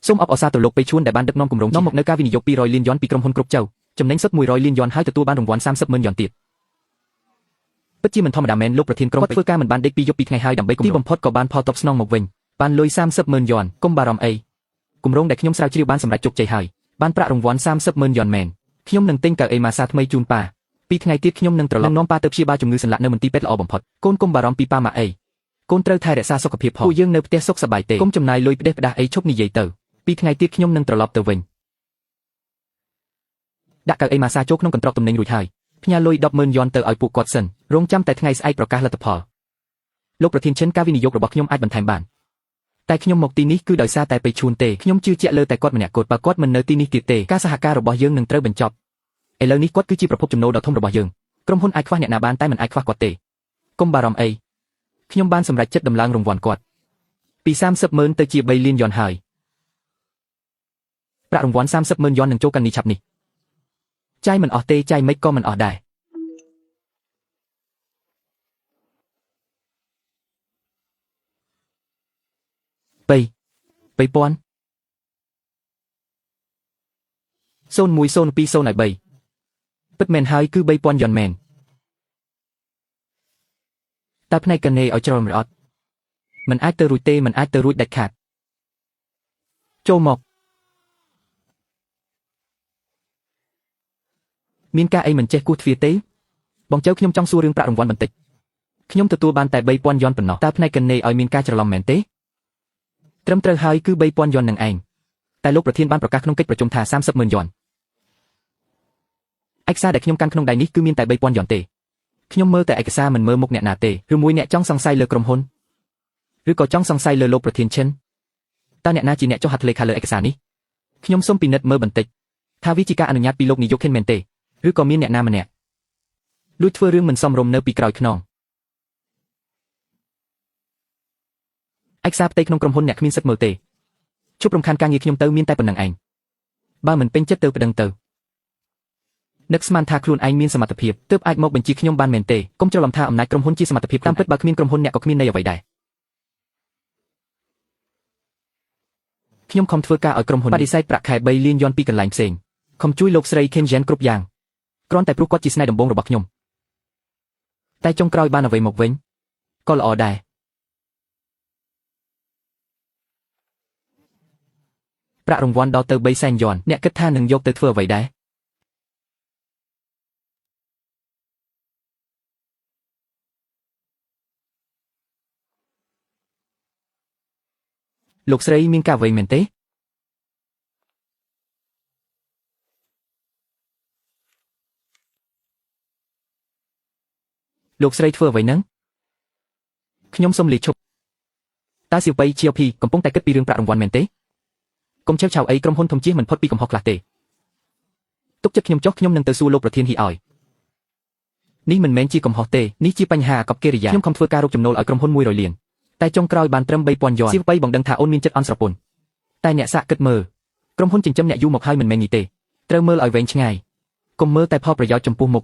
សូមអបអរសាទរលោកពេឈួនដែលបានដឹកនាំគម្រោងនាំមកនូវការវិនិយោគ200លានយ៉នពីក្រុមហ៊ុនគ្រប់ចៅចំណេញសុទ្ធ100លានយ៉នហើយទទួលបានរង្វាន់30ម៉ឺនយ៉នទៀតពិតជាមិនធម្មតាមែនលោកប្រធានក្រុមគាត់ធ្វើការមិនបានដេកពីយប់ពីថ្ងៃហើយដើម្បីគម្រោងទីបំផុតក៏បានផលតបស្នងមកវិញបានលុយ30ម៉ឺនយ៉នកុំបារម្ភអីគម្រោងដែលខ្ញុំស្រាវជ្រាវបានសម្រេចជោគជ័យហើយបានប្រាក់រង្វាន់30ម៉ឺនយ៉នមែនខ្ញុំនឹងទិញកៅអីម៉ាសាថ្មីជូនប៉ាពីថ្ងៃទៀតខ្ញុំនឹងត្រឡប់នាំប៉ាទៅព្យាបាលជំងឺសន្លាក់នៅមន្ទីរពេទ្យល្អបំផុតកូនកុំបារម្ភពីប៉ាម៉ាក់អីកូនត្រូវថែរក្សាសុខភាពផងពួកយើងនៅផ្ទះសុខសប្បាយទេកុំចំណាយលុយផ្ដេសផ្ដាស់អីឈប់និយាយទៅពីថ្ងៃទៀតខ្ញុំនឹងត្រឡប់ទៅវិញដាក់កៅអីម៉ាសាចូលក្នុងកន្ត្រកទំនិញរួចហើយផ្ញើលុយ10ម៉ឺនយ៉នទៅឲ្យពួកគាត់សិនរងចាំតែថ្ងៃស្អែកប្រកាសលទ្ធផលលោកប្រធានឈិនការវិនិយោគរបស់ខ្ញុំអាចបន្ថែមបានតែខ្ញុំមកទីនេះគឺដោយសារតែពេឈួនទេខ្ញុំជឿជាក់លើតែគាត់ម្នាក់គត់បើគាត់មិននៅទីនេះទៀតទេការសហការរបស់យើងនឹងត្រូវបញ្ចប់ឥឡូវនេះគាត់គឺជាប្រភពចំណូលដ៏ធំរបស់យើងក្រុមហ៊ុនអាចខ្វះអ្នកណាបានតែមិនអាចខ្វះគាត់ទេកុំបារម្ភអីខ្ញុំបានសម្រេចចិត្តដំឡើងរង្វាន់គាត់ពី30ម៉ឺនទៅជា3លានយ៉នហើយប្រាក់រង្វាន់30ម៉ឺនយ៉ននឹងចូលកាន់នេះឆាប់នេះចាយមិនអស់ទេចាយមិនក៏មិនអស់ដែរ3 2000 01 02 03ពិតមែនហើយគឺ3000យ៉នមែនតើផ្នែកកណេឲ្យជ្រុលមិនអត់មិនអាចទៅរួចទេមិនអាចទៅរួចដាច់ខាតចូលមកមានការអីមិនចេះគោះទ្វារទេបងចៅខ្ញុំចង់សួររឿងប្រាក់រង្វាន់បន្តិចខ្ញុំទទួលបានតែ3000យ៉នប៉ុណ្ណោះតើផ្នែកកណេឲ្យមានការច្រឡំមែនទេត្រឹមត្រូវហើយគឺ3000យ៉ននឹងឯងតែលោកប្រធានបានប្រកាសក្នុងកិច្ចប្រជុំថា30ម៉ឺនយ៉នឯកសារដែលខ្ញុំកាន់ក្នុងដៃនេះគឺមានតែ3000យ៉នទេខ្ញុំមើលតែឯកសារមិនមើលមុខអ្នកណាទេឬមួយអ្នកចង់សង្ស័យលើក្រុមហ៊ុនឬក៏ចង់សង្ស័យលើលោកប្រធានឈិនតើអ្នកណាជាអ្នកចុះហត្ថលេខាលើឯកសារនេះខ្ញុំសូមពិនិត្យមើលបន្តិចថាវាជាការអនុញ្ញាតពីលោកនាយកខិនមែនទេឬក៏មានអ្នកណាម្នាក់លួចធ្វើរឿងមិនសមរម្យនៅពីក្រោយខ្នងឯកសារផ្ទៃក្នុងក្រុមហ៊ុនអ្នកគ្មានសិទ្ធិមើលទេជប់រំខានការងារខ្ញុំទៅមានតែប៉ុណ្្នឹងឯងបើមិនពេញចិត្តទៅប្តឹងទៅនឹកស្មានថាខ្លួនឯងមានសមត្ថភាពទើបអាចមកបញ្ជាខ្ញុំបានមែនទេកុំច្រឡំថាអំណាចក្រុមហ៊ុនជាសមត្ថភាពតាមពិតបើគ្មានក្រុមហ៊ុនអ្នកក៏គ្មានន័យអ្វីដែរខ្ញុំខំធ្វើការឲ្យក្រុមហ៊ុនបដិសេធប្រាក់ខែ3លានយ៉នពីកន្លែងផ្សេងខំជួយលោកស្រី Ken Jen គ្រប់យ៉ាងគ្រាន់តែព្រោះគាត់ជាស្នេហ៍ដំបូងរបស់ខ្ញុំតែចុងក្រោយបានអ្វីមកវិញក៏ល្អដែរប្រាក់រង្វាន់ដល់ទៅ3សែនយ៉នអ្នកគិតថានឹងយកទៅធ្វើអ្វីដែរលោកស្រីមានការអ្វីមែនទេលោកស្រីធ្វើអ្វីហ្នឹងខ្ញុំសូមលាឈប់តើសៀវប៉ៃ GOP កំពុងតែគិតពីរឿងប្រាក់រង្វាន់មែនទេកុំឆេវឆាវអីក្រុមហ៊ុនធំជាមិនផុតពីកំហុសខ្លះទេទុកចិត្តខ្ញុំចុះខ្ញុំនឹងទៅសួរលោកប្រធានហ៊ីឲ្យនេះមិនមែនជាកំហុសទេនេះជាបញ្ហាអាកប្បកិរិយាខ្ញុំខំធ្វើការរកចំណូលឲ្យក្រុមហ៊ុន100លានតែចុងក្រោយបានត្រឹម3000យ៉នសៀវប៉ៃបងដឹងថាអូនមានចិត្តអន់ស្រពន់តែអ្នកសាកគិតមើលក្រុមហ៊ុនចិញ្ចឹមអ្នកយូរមកហើយមិនមែននេះទេត្រូវមើលឲ្យវែងឆ្ងាយកុំមើលតែផលប្រយោជន៍ចំពោះមុខ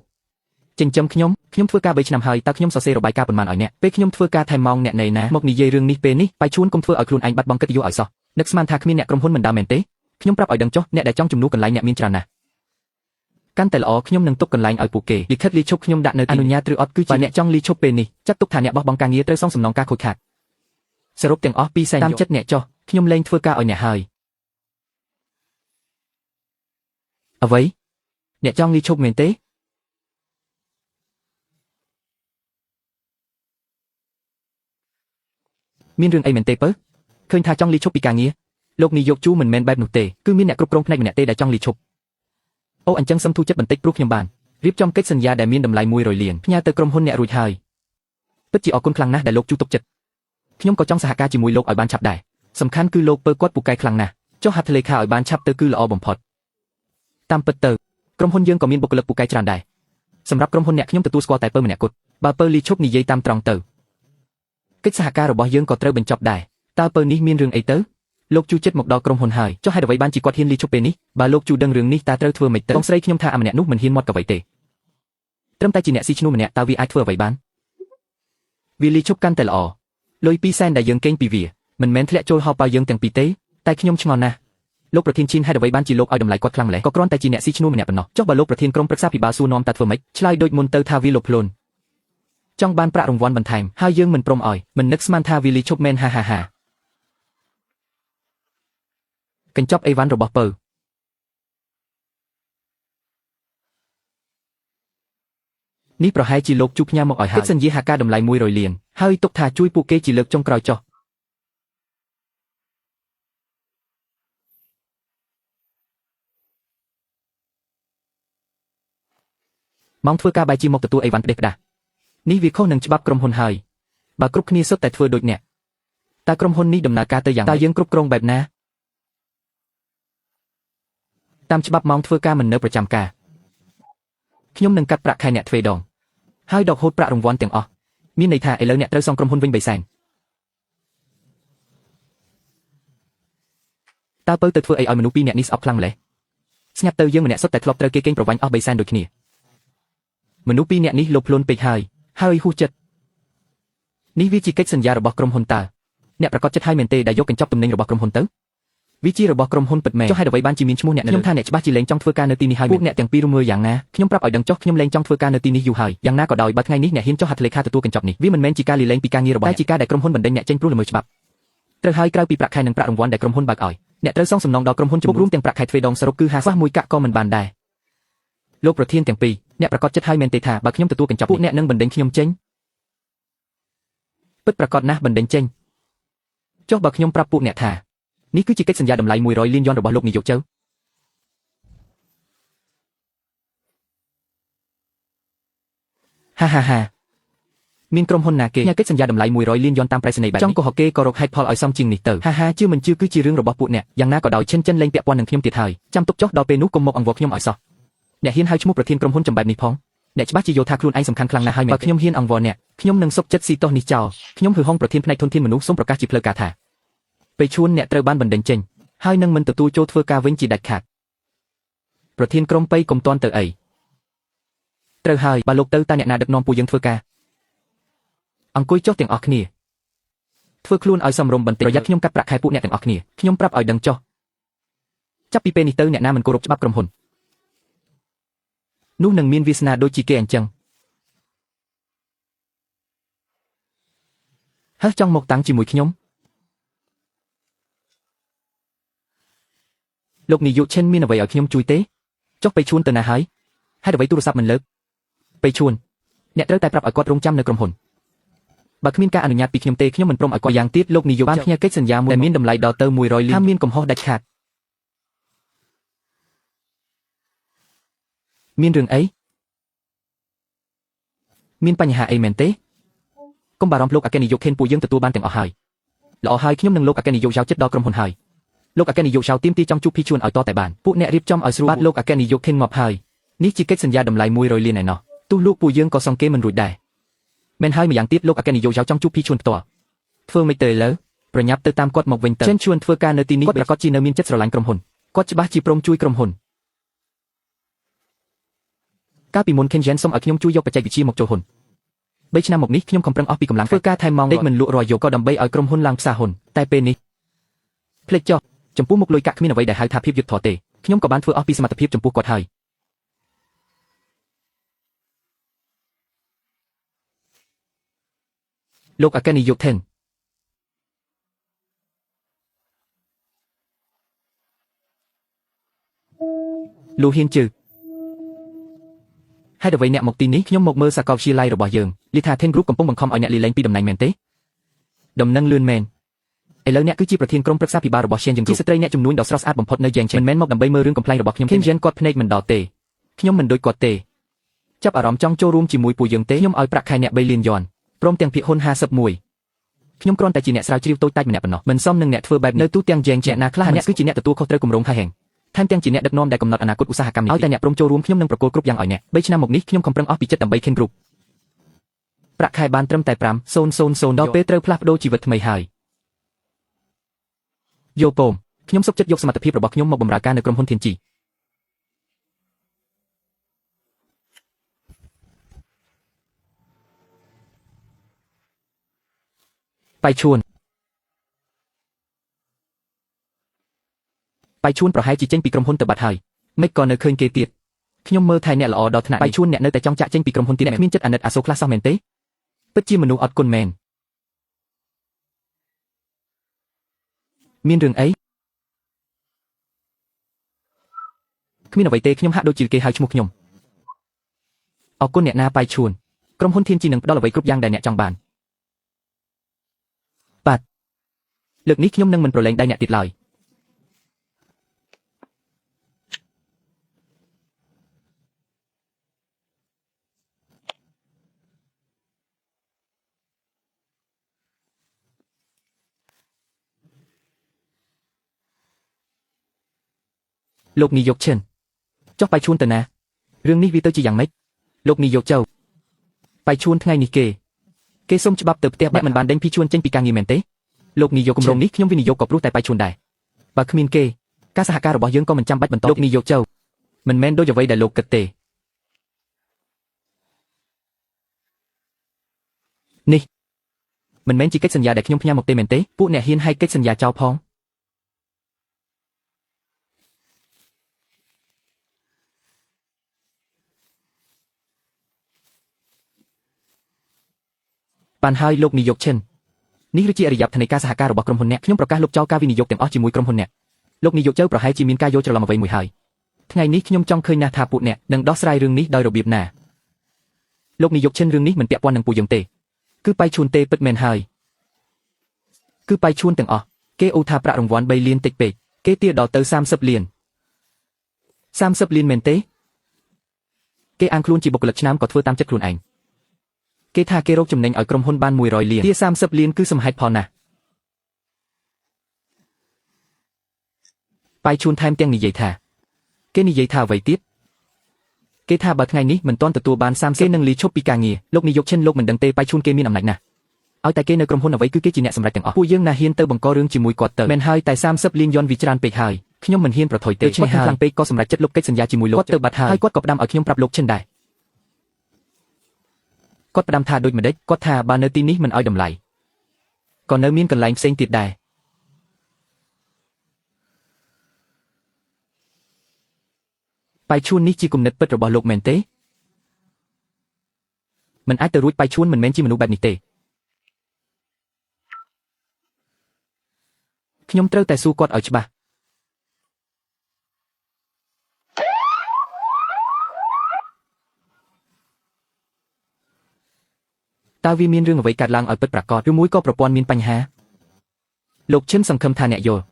ចិញ្ចឹមខ្ញុំខ្ញុំធ្វើការ3ឆ្នាំហើយតើខ្ញុំសរសេររបាយការណ៍ប៉ុន្មានឲ្យអ្នកពេលខ្ញុំធ្វើការថែមម៉ោងអ្នកណីណាមកនិយាយរឿងនេះពេលនេះបៃឈួនកុំធ្វើឲ្យខ្លួនឯងបាត់បង់កិត្តិយសឲ្យសោះនឹកស្មានថាគ្មានអ្នកក្រុមហ៊ុនមិនដើមមែនទេខ្ញុំប្រាប់ឲ្យដឹងចុះអ្នកដែលចង់ជំនួសកន្លែងអ្នកមានច្រើនណាស់កាន់តែល្អខ្ញុំនឹងទុកកន្លែងឲ្យពួកគេលិខិតលីឈប់ខ្ញុំដាក់នៅអនុញ្ញាតឬអត់គឺជាអ្នកចង់លីឈប់ពេលនេះចាត់ទុកថាអ្នកបោះបង់ការងារត្រូវសងសំណងការខូចខាតសរុបទាំងអស់2សែនតាមចិត្តអ្នកចុះខ្ញុំលែងធ្វើការឲ្យអ្នកហើយអ្វីអ្នកចង់លីឈប់មែនទេមានរឿងអីមែនទេពើឃើញថាចង់លីឈប់ពីការងារលោកនាយកជូមិនមែនបែបនោះទេគឺមានអ្នកគ្រប់គ្រងផ្នែកម្នាក់ទេដែលចង់លីឈប់អូអញ្ចឹងសុំធូរចិត្តបន្តិចព្រោះខ្ញុំបានរៀបចំកិច្ចសន្យាដែលមានតម្លៃ100លានផ្ញើទៅក្រុមហ៊ុនអ្នករួចហើយពិតជាអរគុណខ្លាំងណាស់ដែលលោកជូទុកចិត្តខ្ញុំក៏ចង់សហការជាមួយលោកឲ្យបានឆាប់ដែរសំខាន់គឺលោកពើគាត់ពូកែខ្លាំងណាស់ចុះហត្ថលេខាឲ្យបានឆាប់ទៅគឺល្អបំផុតតាមពិតទៅក្រុមហ៊ុនយើងក៏មានបុគ្គលិកពូកែច្រើនដែរសម្រាប់ក្រុមហ៊ុនអ្នកខ្ញុំទទួលស្គាល់តែពើម្នាក់គត់បើពើលីឈប់និយាយតាមត្រង់ទៅកិច្ចសហការរបស់យើងក៏ត្រូវបញ្ចប់ដែរតើពើនេះមានរឿងអីទៅលោកជូចិត្តមកដល់ក្រុមហ៊ុនហើយចុះហេតុអ្វីបានជាគាត់ហ៊ានលីឈប់ពេលនេះបើលោកជូដឹងរឿងនេះតើត្រូវធ្វើម៉េចទៅបងស្រីខ្ញុំថាអាម្នាក់នោះមិនហ៊ានមាត់កអ្វីទេត្រឹមតែជាអ្នកស៊ីឈ្នួលម្នាក់តើវាអាចធ្វើអ្វីបានវាលីឈប់កាន់តែល្អលុយ2សែនដែលយើងកេងពីវាមិនមែនធ្លាក់ចូលហោប៉ៅយើងទាំងពីរទេតែខ្ញុំឆ្ងល់ណាស់ លោកប្រធានឈិនហេតុអ្វីបានជាលោកឲ្យតម្លៃគាត់ខ្លាំងម្ល៉េះក៏គ្រាន់តែជាអ្នកស៊ីឈ្នួលម្នាក់ប៉ុណ្ណោះចុះបើលោកប្រធានក្រុមប្រឹក្សាភិបាលសួរនាំតើធ្វើម៉េចឆ្លើយដូចមុនទៅថាវាលោភលន់ចង់បានប្រាក់រង្វាន់បន្ថែមហើយយើងមិនព្រមឲ្យមិននឹកស្មានថាវីលីឈប់មែនហាហាហាកញ្ចប់អីវ៉ាន់របស់ពៅនេះប្រហែលជាលោកជួបផ្ញើមកឲ្យហើយកិច្ចសន្យាហាការតម្លៃ100លានហើយទុកថាជួយពួកគេជាលើកចុងក្រោយចុះម៉ោងធ្វើការបែរជាមកទទួលអីវ៉ាន់ផ្ដេសផ្ដាសនេះវាខុសនឹងច្បាប់ក្រុមហ៊ុនហើយបើគ្រប់គ្នាសុទ្ធតែធ្វើដូចអ្នកតើក្រុមហ៊ុននេះដំណើរការទៅយ៉ាងតើយើងគ្រប់គ្រងបែបណាតាមច្បាប់ម៉ោងធ្វើការមិននៅប្រចាំការខ្ញុំនឹងកាត់ប្រាក់ខែអ្នកទ្វេដងហើយដកហូតប្រាក់រង្វាន់ទាំងអស់មានន័យថាឥឡូវអ្នកត្រូវសងក្រុមហ៊ុនវិញ3សែនតើពៅទៅធ្វើអីឲ្យមនុស្សពីរអ្នកនេះស្អប់ខ្លាំងម្ល៉េះស្ងាត់ទៅយើងម្នាក់សុទ្ធតែធ្លាប់ត្រូវគេកេងប្រវ័ញ្ចអស់3សែនដូចគ្នាមនុស្សពីរអ្នកនេះលោភលន់ពេកហើយហើយហួសចិត្តនេះវាជាកិច្ចសន្យារបស់ក្រុមហ៊ុនតើអ្នកប្រកាសចិត្តហើយមែនទេដែលយកកញ្ចប់ទំនិញរបស់ក្រុមហ៊ុនទៅវាជារបស់ក្រុមហ៊ុនពិតមែនចុះហេតុអ្វីបានជាមានឈ្មោះអ្នកខ្ញុំថាអ្នកច្បាស់ជាលែងចង់ធ្វើការនៅទីនេះហើយពួកអ្នកទាំងពីរមើលយ៉ាងណាខ្ញុំប្រាប់ឲ្យដឹងចុះខ្ញុំលែងចង់ធ្វើការនៅទីនេះយូរហើយយ៉ាងណាក៏ដោយបើថ្ងៃនេះអ្នកហ៊ានចុះហត្ថលេខាទទួលកញ្ចប់នេះវាមិនមែនជាការលីលែងពីការងាររបស់តែជាការដែលក្រុមហ៊ុនបណ្ដេញអ្នកចេញព្រោះល្មើសច្បាប់ត្រូវហើយក្រៅពីប្រាក់ខែនិងប្រាក់រង្វាន់ដែលក្រុមហ៊ុនបើកឲ្យអ្នកត្រូវសងសំណងដល់ក្រុមហ៊ុនរួមទាំងប្រាក់ខែទ្វេដងសរុបគឺ50ខ្វះមួយកាក់ក៏មិនបានដែរលោកប្រធានទាំងពីរអ្នកប្រកាសចិត្តហើយមែនទេថាបើខ្ញុំទទួលកញ្ចប់ពួកអ្នកនឹងបណ្ដេញខ្ញុំចេញពិតប្រាកដណាស់បណ្ដេញចេញចុះបើខ្ញុំប្រាប់ពួកអ្នកថានេះគឺជាកិច្ចសន្យាតម្លៃ100លានយន់របស់លោកនាយកចៅហាហាហាមានក្រុមហ៊ុនណាគេញ៉ាកិច្ចសន្យាតម្លៃ100លានយន់តាមប្រៃសណីបែបចង់កុហកគេក៏រកហេតុផលឲ្យសមជាងនេះទៅហាហាជឿមិនជឿគឺជារឿងរបស់ពួកអ្នកយ៉ាងណាក៏ដោយឈិនចិនលែងពាក់ព័ន្ធនឹងខ្ញុំទៀតហើយចាំទុកចុះដល់ពេលនោះកុំមកអង្វរខ្ញុំឲ្យសោះអ្នកហ៊ានហៅឈ្មោះប្រធានក្រុមហ៊ុនចំបែបនេះផងអ្នកច្បាស់ជាយល់ថាខ្លួនឯងសំខាន់ខ្លាំងណាស់ហើយមែនបើខ្ញុំហ៊ានអង្វរអ្នកខ្ញុំនឹងសុកចិត្តស៊ីទោសនេះចោលខ្ញុំហឺហងប្រធានផ្នែកធនធានមនុស្សសូមប្រកាសជាផ្លូវការថាពេលឈួនអ្នកត្រូវបានបណ្ដេញចេញហើយនឹងមិនទទួលចូលធ្វើការវិញជាដាច់ខាតប្រធានក្រុមប៉ៃកុំតន់ទៅអីត្រូវហើយបើលោកទៅតើអ្នកណាដឹកនាំពួកយើងធ្វើការអង្គុយចុះទាំងអស់គ្នាធ្វើខ្លួនឲ្យសមរម្យបន្តិចប្រយ័ត្នខ្ញុំកាត់ប្រាក់ខែពួកអ្នកទាំងអស់គ្នាខ្ញុំប្រាប់ឲ្យដឹងចុះចាប់ពីពេលនេះទៅអ្នកណាមិនគោរពច្បាប់ក្រុមហ៊ុននោះនឹងមានវាសនាដូចជាគេអញ្ចឹងហើយចង់មកតាំងជាមួយខ្ញុំលោកនាយកឈិនមានអ្វីឲ្យខ្ញុំជួយទេចុះពេលឈួនទៅណាហើយហេតុអ្វីទូរស័ព្ទមិនលើកពេលឈួនអ្នកត្រូវតែប្រាប់ឲ្យគាត់រងចាំនៅក្រុមហ៊ុនបើគ្មានការអនុញ្ញាតពីខ្ញុំទេខ្ញុំមិនព្រមឲ្យគាត់យ៉ាងទៀតលោកនាយកបានផ្ញើកិច្ចសន្យាមួយដែលមានតម្លៃដល់ទៅ100លានហាមមានកំហុសដាច់ខាតមានរឿងអីមានបញ្ហាអីមែនទេកុំបារម្ភលោកអគ្គនាយកខេនពួកយើងទទួលបានទាំងអស់ហើយល្អហើយខ្ញុំនិងលោកអគ្គនាយកយ៉ាវចិត្តដល់ក្រុមហ៊ុនហើយលោកអគ្គនាយកយ៉ាវទៀមទីចង់ជួបភីជួនឲ្យតតែបានពួកអ្នករៀបចំឲ្យស្រួលបាទលោកអគ្គនាយកខេនងាប់ហើយនេះជាកិច្ចសន្យាតម្លៃ100លានឯណោះទោះលោកពួកយើងក៏សង្កេតមិនរួចដែរមែនហើយម្យ៉ាងទៀតលោកអគ្គនាយកយ៉ាវចង់ជួបភីជួនផ្ទាល់ធ្វើមិនទៅលើប្រញាប់ទៅតាមគាត់មកវិញទៅចិនជួនធ្វើការនៅទីនេះគាត់ប្រកាសជានៅមានចិត្តស្រឡាញ់ក្រុមហ៊ុនគាត់ច្បាស់ជាព្រមជួយក្រុមហ៊ុនកាលពីមុន Kenjen សូមឲ្យខ្ញុំជួយយកបច្ចេកវិទ្យាមកចូលហ៊ុន3ឆ្នាំមកនេះខ្ញុំខំប្រឹងអស់ពីកម្លាំងធ្វើការថែមម៉ោងដេកមិនលក់រាល់យប់ក៏ដើម្បីឲ្យក្រុមហ៊ុនឡើងផ្សារហ៊ុនតែពេលនេះភ្លេចចុះចំពោះមុខលុយកាក់គ្មានអ្វីដែលហៅថាភាពយុត្តិធម៌ទេខ្ញុំក៏បានធ្វើអស់ពីសមត្ថភាពចំពោះគាត់ហើយលោកអគ្គនាយកថេនលោកហ៊ានជឿហេតុអ្វីអ្នកមកទីនេះខ្ញុំមកមើលសាកលវិទ្យាល័យរបស់យើងលីថា Ten Group កំពុងបង្ខំឲ្យអ្នកលីលែងពីតំណែងមែនទេដំណឹងលឿនមែនឥឡូវអ្នកគឺជាប្រធានក្រុមប្រឹក្សាភិបាលរបស់ Shen Jing ជាស្ត្រីអ្នកជំនួញដ៏ស្រស់ស្អាតបំផុតនៅ Yang មិនមែនមកដើម្បីមើលរឿងកំប្លែងរបស់ខ្ញុំ Ken Jen គាត់ភ្នែកមិនដល់ទេខ្ញុំមិនដូចគាត់ទេចាប់អារម្មណ៍ចង់ចូលរួមជាមួយពួកយើងទេខ្ញុំឲ្យប្រាក់ខែអ្នក3លានយន់ព្រមទាំងភាគហ៊ុន51ខ្ញុំគ្រាន់តែជាអ្នកស្រាវជ្រាវតូចតាចម្នាក់ប៉ុណ្ណោះមិនសមនឹងអ្នកធ្វើបែបនៅទូទាំង Yang អ្នកណាខ្លះអ្នកគឺជាអ្នកទទួលខុសត្រូវគម្រោងហែងថែមទាំងជាអ្នកដឹកនាំដែលកំណត់អនាគតឧស្សាហកម្មនេះឲ្យតែអ្នកព្រមចូលរួមខ្ញុំនឹងប្រគល់គ្រប់យ៉ាងឲ្យអ្នក3ឆ្នាំមកនេះខ្ញុំខំប្រឹងអស់ពីចិត្តដើម្បី Ken Group ប្រាក់ខែបានត្រឹមតែ5000ដល់ពេលត្រូវផ្លាស់ប្ដូរជីវិតថ្មីហើយយោពងខ្ញុំសុខចិត្តយកសមត្ថភាពរបស់ខ្ញុំមកបម្រើការនៅក្រុមហ៊ុនធានជីបៃឈួន ប៉ៃឈួនប្រហែលជាចេញពីក្រុមហ៊ុនទៅបាត់ហើយមិនក៏នៅឃើញគេទៀតខ្ញុំមើលថែអ្នកល្អដល់ថ្នាក់ប៉ៃឈួនអ្នកនៅតែចង់ចាក់ចេញពីក្រុមហ៊ុនទៀតអ្នកគ្មានចិត្តអាណិតអាសូរខ្លះសោះមែនទេពិតជាមនុស្សអត់គុណមែនមានរឿងអីគ្មានអ្វីទេខ្ញុំហាក់ដូចជាគេហៅឈ្មោះខ្ញុំអរគុណអ្នកណាប៉ៃឈួនក្រុមហ៊ុនធានជីនឹងផ្ដល់អ្វីគ្រប់យ៉ាងដែលអ្នកចង់បានបាទលើកនេះខ្ញុំនឹងមិនប្រឡែងដៃអ្នកទៀតឡើយលោកនាយកឈិនចុះប៉ៃឈួនទៅណារឿងនេះវាទៅជាយ៉ាងម៉េចលោកនាយកចៅប៉ៃឈួនថ្ងៃនេះគេសុំច្បាប់ទៅផ្ទះអ្នកមិនបានដេញភីឈួនចេញពីការងារមែនទេលោកនាយកគម្រោងនេះខ្ញុំវិនិយោគក៏ព្រោះតែប៉ៃឈួនដែរបើគ្មានគេការសហការរបស់យើងក៏មិនចាំបាច់បន្តលោកនាយកចៅមិនមែនដូចអ្វីដែលលោកគិតទេនេះមិនមែនជាកិច្ចសន្យាដែលខ្ញុំផ្ញើមកទេមែនទេពួកអ្នកហ៊ានហែកកិច្ចសន្យាចោលផងបានហើយលោកនាយកឈិននេះគឺជាអរិយាប័ត្រនៃការសហការរបស់ក្រុមហ៊ុនអ្នកខ្ញុំប្រកាសលុបចោលការវិនិយោគទាំងអស់ជាមួយក្រុមហ៊ុនអ្នកលោកនាយកចៅប្រហែលជាមានការយល់ច្រឡំអ្វីមួយហើយថ្ងៃនេះខ្ញុំចង់ឃើញណាស់ថាពួកអ្នកនឹងដោះស្រាយរឿងនេះដោយរបៀបណាលោកនាយកឈិនរឿងនេះមិនពាក់ព័ន្ធនឹងពួកយើងទេគឺប៉ៃឈួនទេពិតមែនហើយគឺប៉ៃឈួនទាំងអស់គេអូថាប្រាក់រង្វាន់3លានតិចពេកគេទារដល់ទៅ30លាន30លានមែនទេគេអាងខ្លួនជាបុគ្គលិកឆ្នាំក៏ធ្វើតាមចិត្តខ្លួនឯងគេថាគេរកចំណេញឲ្យក្រុមហ៊ុនបាន100លានទា30លានគឺសមហេតុផលណាស់ប៉ៃឈួនថែមទាំងនិយាយថាគេនិយាយថាអ្វីទៀតគេថាបើថ្ងៃនេះមិនទាន់ទទួលបាន30គេនឹងលីឈប់ពីការងារលោកនាយកឈិនលោកមិនដឹងទេប៉ៃឈួនគេមានអំណាចណាស់ឲ្យតែគេនៅក្រុមហ៊ុនអ្វីគឺគេជាអ្នកសម្រេចទាំងអស់ពួកយើងណាហ៊ានទៅបង្ករឿងជាមួយគាត់ទៅមែនហើយតែ30លានយន់វាច្រើនពេកហើយខ្ញុំមិនហ៊ានប្រថុយទេដូច្នេះខ្លាំងពេកក៏សម្រេចចិត្តលុបកិច្ចសន្យាជាមួយលោកគាត់ទៅបាត់ហើយគាត់ក៏ផ្ដាំឲ្យខ្ញុំប្រាប់លោកឈិនដែរគាត់ផ្ដាំថាដូចម្ដេចគាត់ថាបើនៅទីនេះមិនឲ្យតម្លៃក៏នៅមានកន្លែងផ្សេងទៀតដែរប៉ៃឈួននេះជាគំនិតពិតរបស់លោកមែនទេមិនអាចទៅរួចប៉ៃឈួនមិនមែនជាមនុស្សបែបនេះទេខ្ញុំត្រូវតែសួរគាត់ឲ្យច្បាស់តើវាមានរឿងអ្វីកើតឡើងឲ្យពិតប្រាកដឬមួយក៏ប្រព័ន្ធមានបញ្ហាលោកឈិនសង្ឃឹមថាអ្នកយល់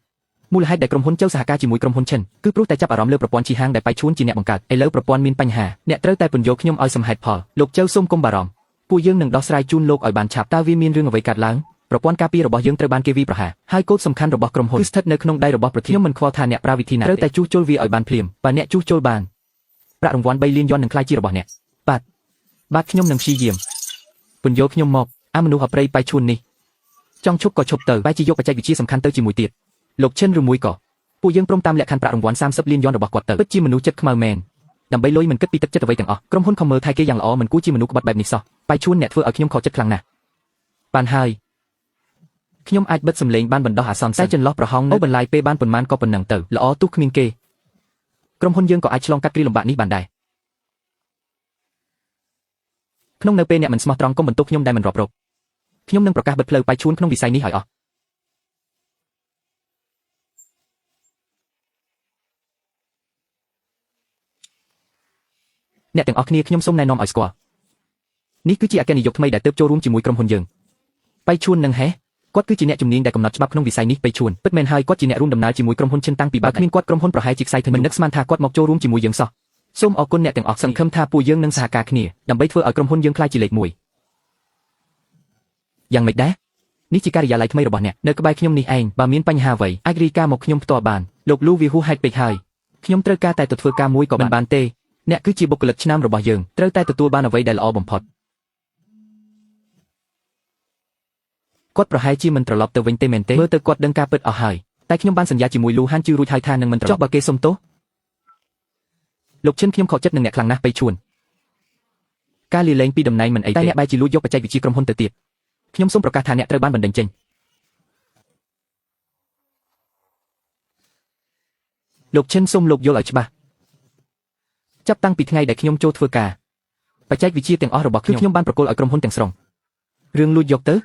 មូលហេតុដែលក្រុមហ៊ុនចៅសហការជាមួយក្រុមហ៊ុនឈិនគឺព្រោះតែចាប់អារម្មណ៍លើប្រព័ន្ធជីហាងដែលប៉ៃឈួនជាអ្នកបង្កើតឥឡូវប្រព័ន្ធមានបញ្ហាអ្នកត្រូវតែពន្យល់ខ្ញុំឲ្យសមហេតុផលលោកចៅសូមកុំបារម្ភពួកយើងនឹងដោះស្រាយជូនលោកឲ្យបានឆាប់តើវាមានរឿងអ្វីកើតឡើងប្រព័ន្ធការពាររបស់យើងត្រូវបានគេវាយប្រហារហើយកូដសំខាន់របស់ក្រុមហ៊ុនគឺស្ថិតនៅក្នុងដៃរបស់ប្រធានខ្ញុំមិនខ្វល់ថាអ្នកប្រើវិធីណាត្រូវតែជួសជុលវាឲ្យបានភ្លាមបើអ្នកជួសជុលបានប្រាក់រង្វាន់3លានយន់នឹងក្លាយជារបស់អ្នកបាទបាទខ្ញុំនឹងព្យាយាមពន្យល់ខ្ញុំមកអាមនុស្សអប្រិយប៉ៃឈួននេះចង់ឈប់ក៏ឈប់ទៅបែរជាយកបច្ចេកវិទ្យាសំខាន់ទៅជាមួយទៀតលោកឈិនឬមួយក៏ពួកយើងព្រមតាមលក្ខខណ្ឌប្រាក់រង្វាន់30លានយន់របស់គាត់ទៅពិតជាមនុស្សចិត្តខ្មៅមែនដើម្បីលុយមិនគិតពីទឹកចិត្តអ្វីទាំងអស់ក្រុមហ៊ុនខំមើលថែគេយ៉ាងល្អមិនគួរជាមនុស្សក្បត់បែបនេះសោះប៉ៃឈួនអ្នកធ្វើឲ្យខ្ញុំខកចិត្តខ្លាំងណាស់បានហើយខ្ញុំអាចបិទសំឡេងបានបណ្ដោះអាសន្នតែចន្លោះប្រហោងនៅបន្លាយពេលបានប៉ុន្មានក៏ប៉ុណ្ណឹងទៅល្អទោះគ្មានគេក្រុមហ៊ុនយើងក៏អាចឆ្លងកាត់គ្រាលំបាកនេះបានដែរក្នុងនៅពេលអ្នកមិនស្មោះត្រង់កុំបន្ទោសខ្ញុំដែលមិនរាប់រកខ្ញុំនឹងប្រកាសបិទផ្លូវប៉ៃឈួនក្នុងវិស័យនេះឲ្យអស់អ្នកទាំងអស់គ្នាខ្ញុំសូមណែនាំឲ្យស្គាល់នេះគឺជាអគ្គនាយកថ្មីដែលទើបចូលរួមជាមួយក្រុមហ៊ុនយើងប៉ៃឈួននឹងហេគាត់គឺជាអ្នកជំនាញដែលកំណត់ច្បាប់ក្នុងវិស័យនេះប៉ៃឈួនពិតមែនហើយគាត់ជាអ្នករួមដំណើរជាមួយក្រុមហ៊ុនឈិនតាំងពីបើគ្មានគាត់ក្រុមហ៊ុនប្រហែលជាខ្សែធមិននឹកស្មានថាគាត់មកចូលរួមជាមួយយើងសោះសូមអរគុណអ្នកទាំងអស់សង្ឃឹមថាពួកយើងនឹងសហការគ្នាដើម្បីធ្វើឲ្យក្រុមហ៊ុនយើងក្លាយជាលេខ1យ៉ាងម៉េចដែរនេះជាការិយាល័យថ្មីរបស់អ្នកនៅក្បែរខ្ញុំនេះឯងបើមានបញ្ហាអ្វីអាចរាយការណ៍មកខ្ញុំផ្ទាល់បានលោកលូវាហួសហេតុពេកហើយខ្ញុំត្រូវការតែទៅធ្វើការមួយក៏មិនបានទេអ្នកគឺជាបុគ្គលិកឆ្នាំរបស់យើងត្រូវតែទទួលបានអ្វីដែលល្អបំផុតគាត់ប្រហែលជាមិនត្រឡប់ទៅវិញទេមែនទេមើលទៅគាត់ដឹងការពិតអស់ហើយតែខ្ញុំបានសន្យាជាមួយលូហានជឿរួចហើយថានឹងមិនត្រឡប់ចុះបើគេសុំទោសលោកឈិនខ្ញុំខកចិត្តនឹងអ្នកខ្លាំងណាស់ប៉ៃឈួនការលាលែងពីតំណែងមិនអីទេតែអ្នកបែរជាលួចយកបច្ចេកវិទ្យាក្រុមហ៊ុនទៅទៀតខ្ញុំសូមប្រកាសថាអ្នកត្រូវបានបណ្តេញចេញ លោកឈិនសូមលោកយល់ឲ្យច្បាស់ចាប់តាំងពីថ្ងៃដែលខ្ញុំចូលធ្វើការបច្ចេកវិទ្យាទាំងអស់របស់ខ្ញុំគឺខ្ញុំបានប្រគល់ឲ្យក្រុមហ៊ុនទាំងស្រុងរឿងលួចយកទ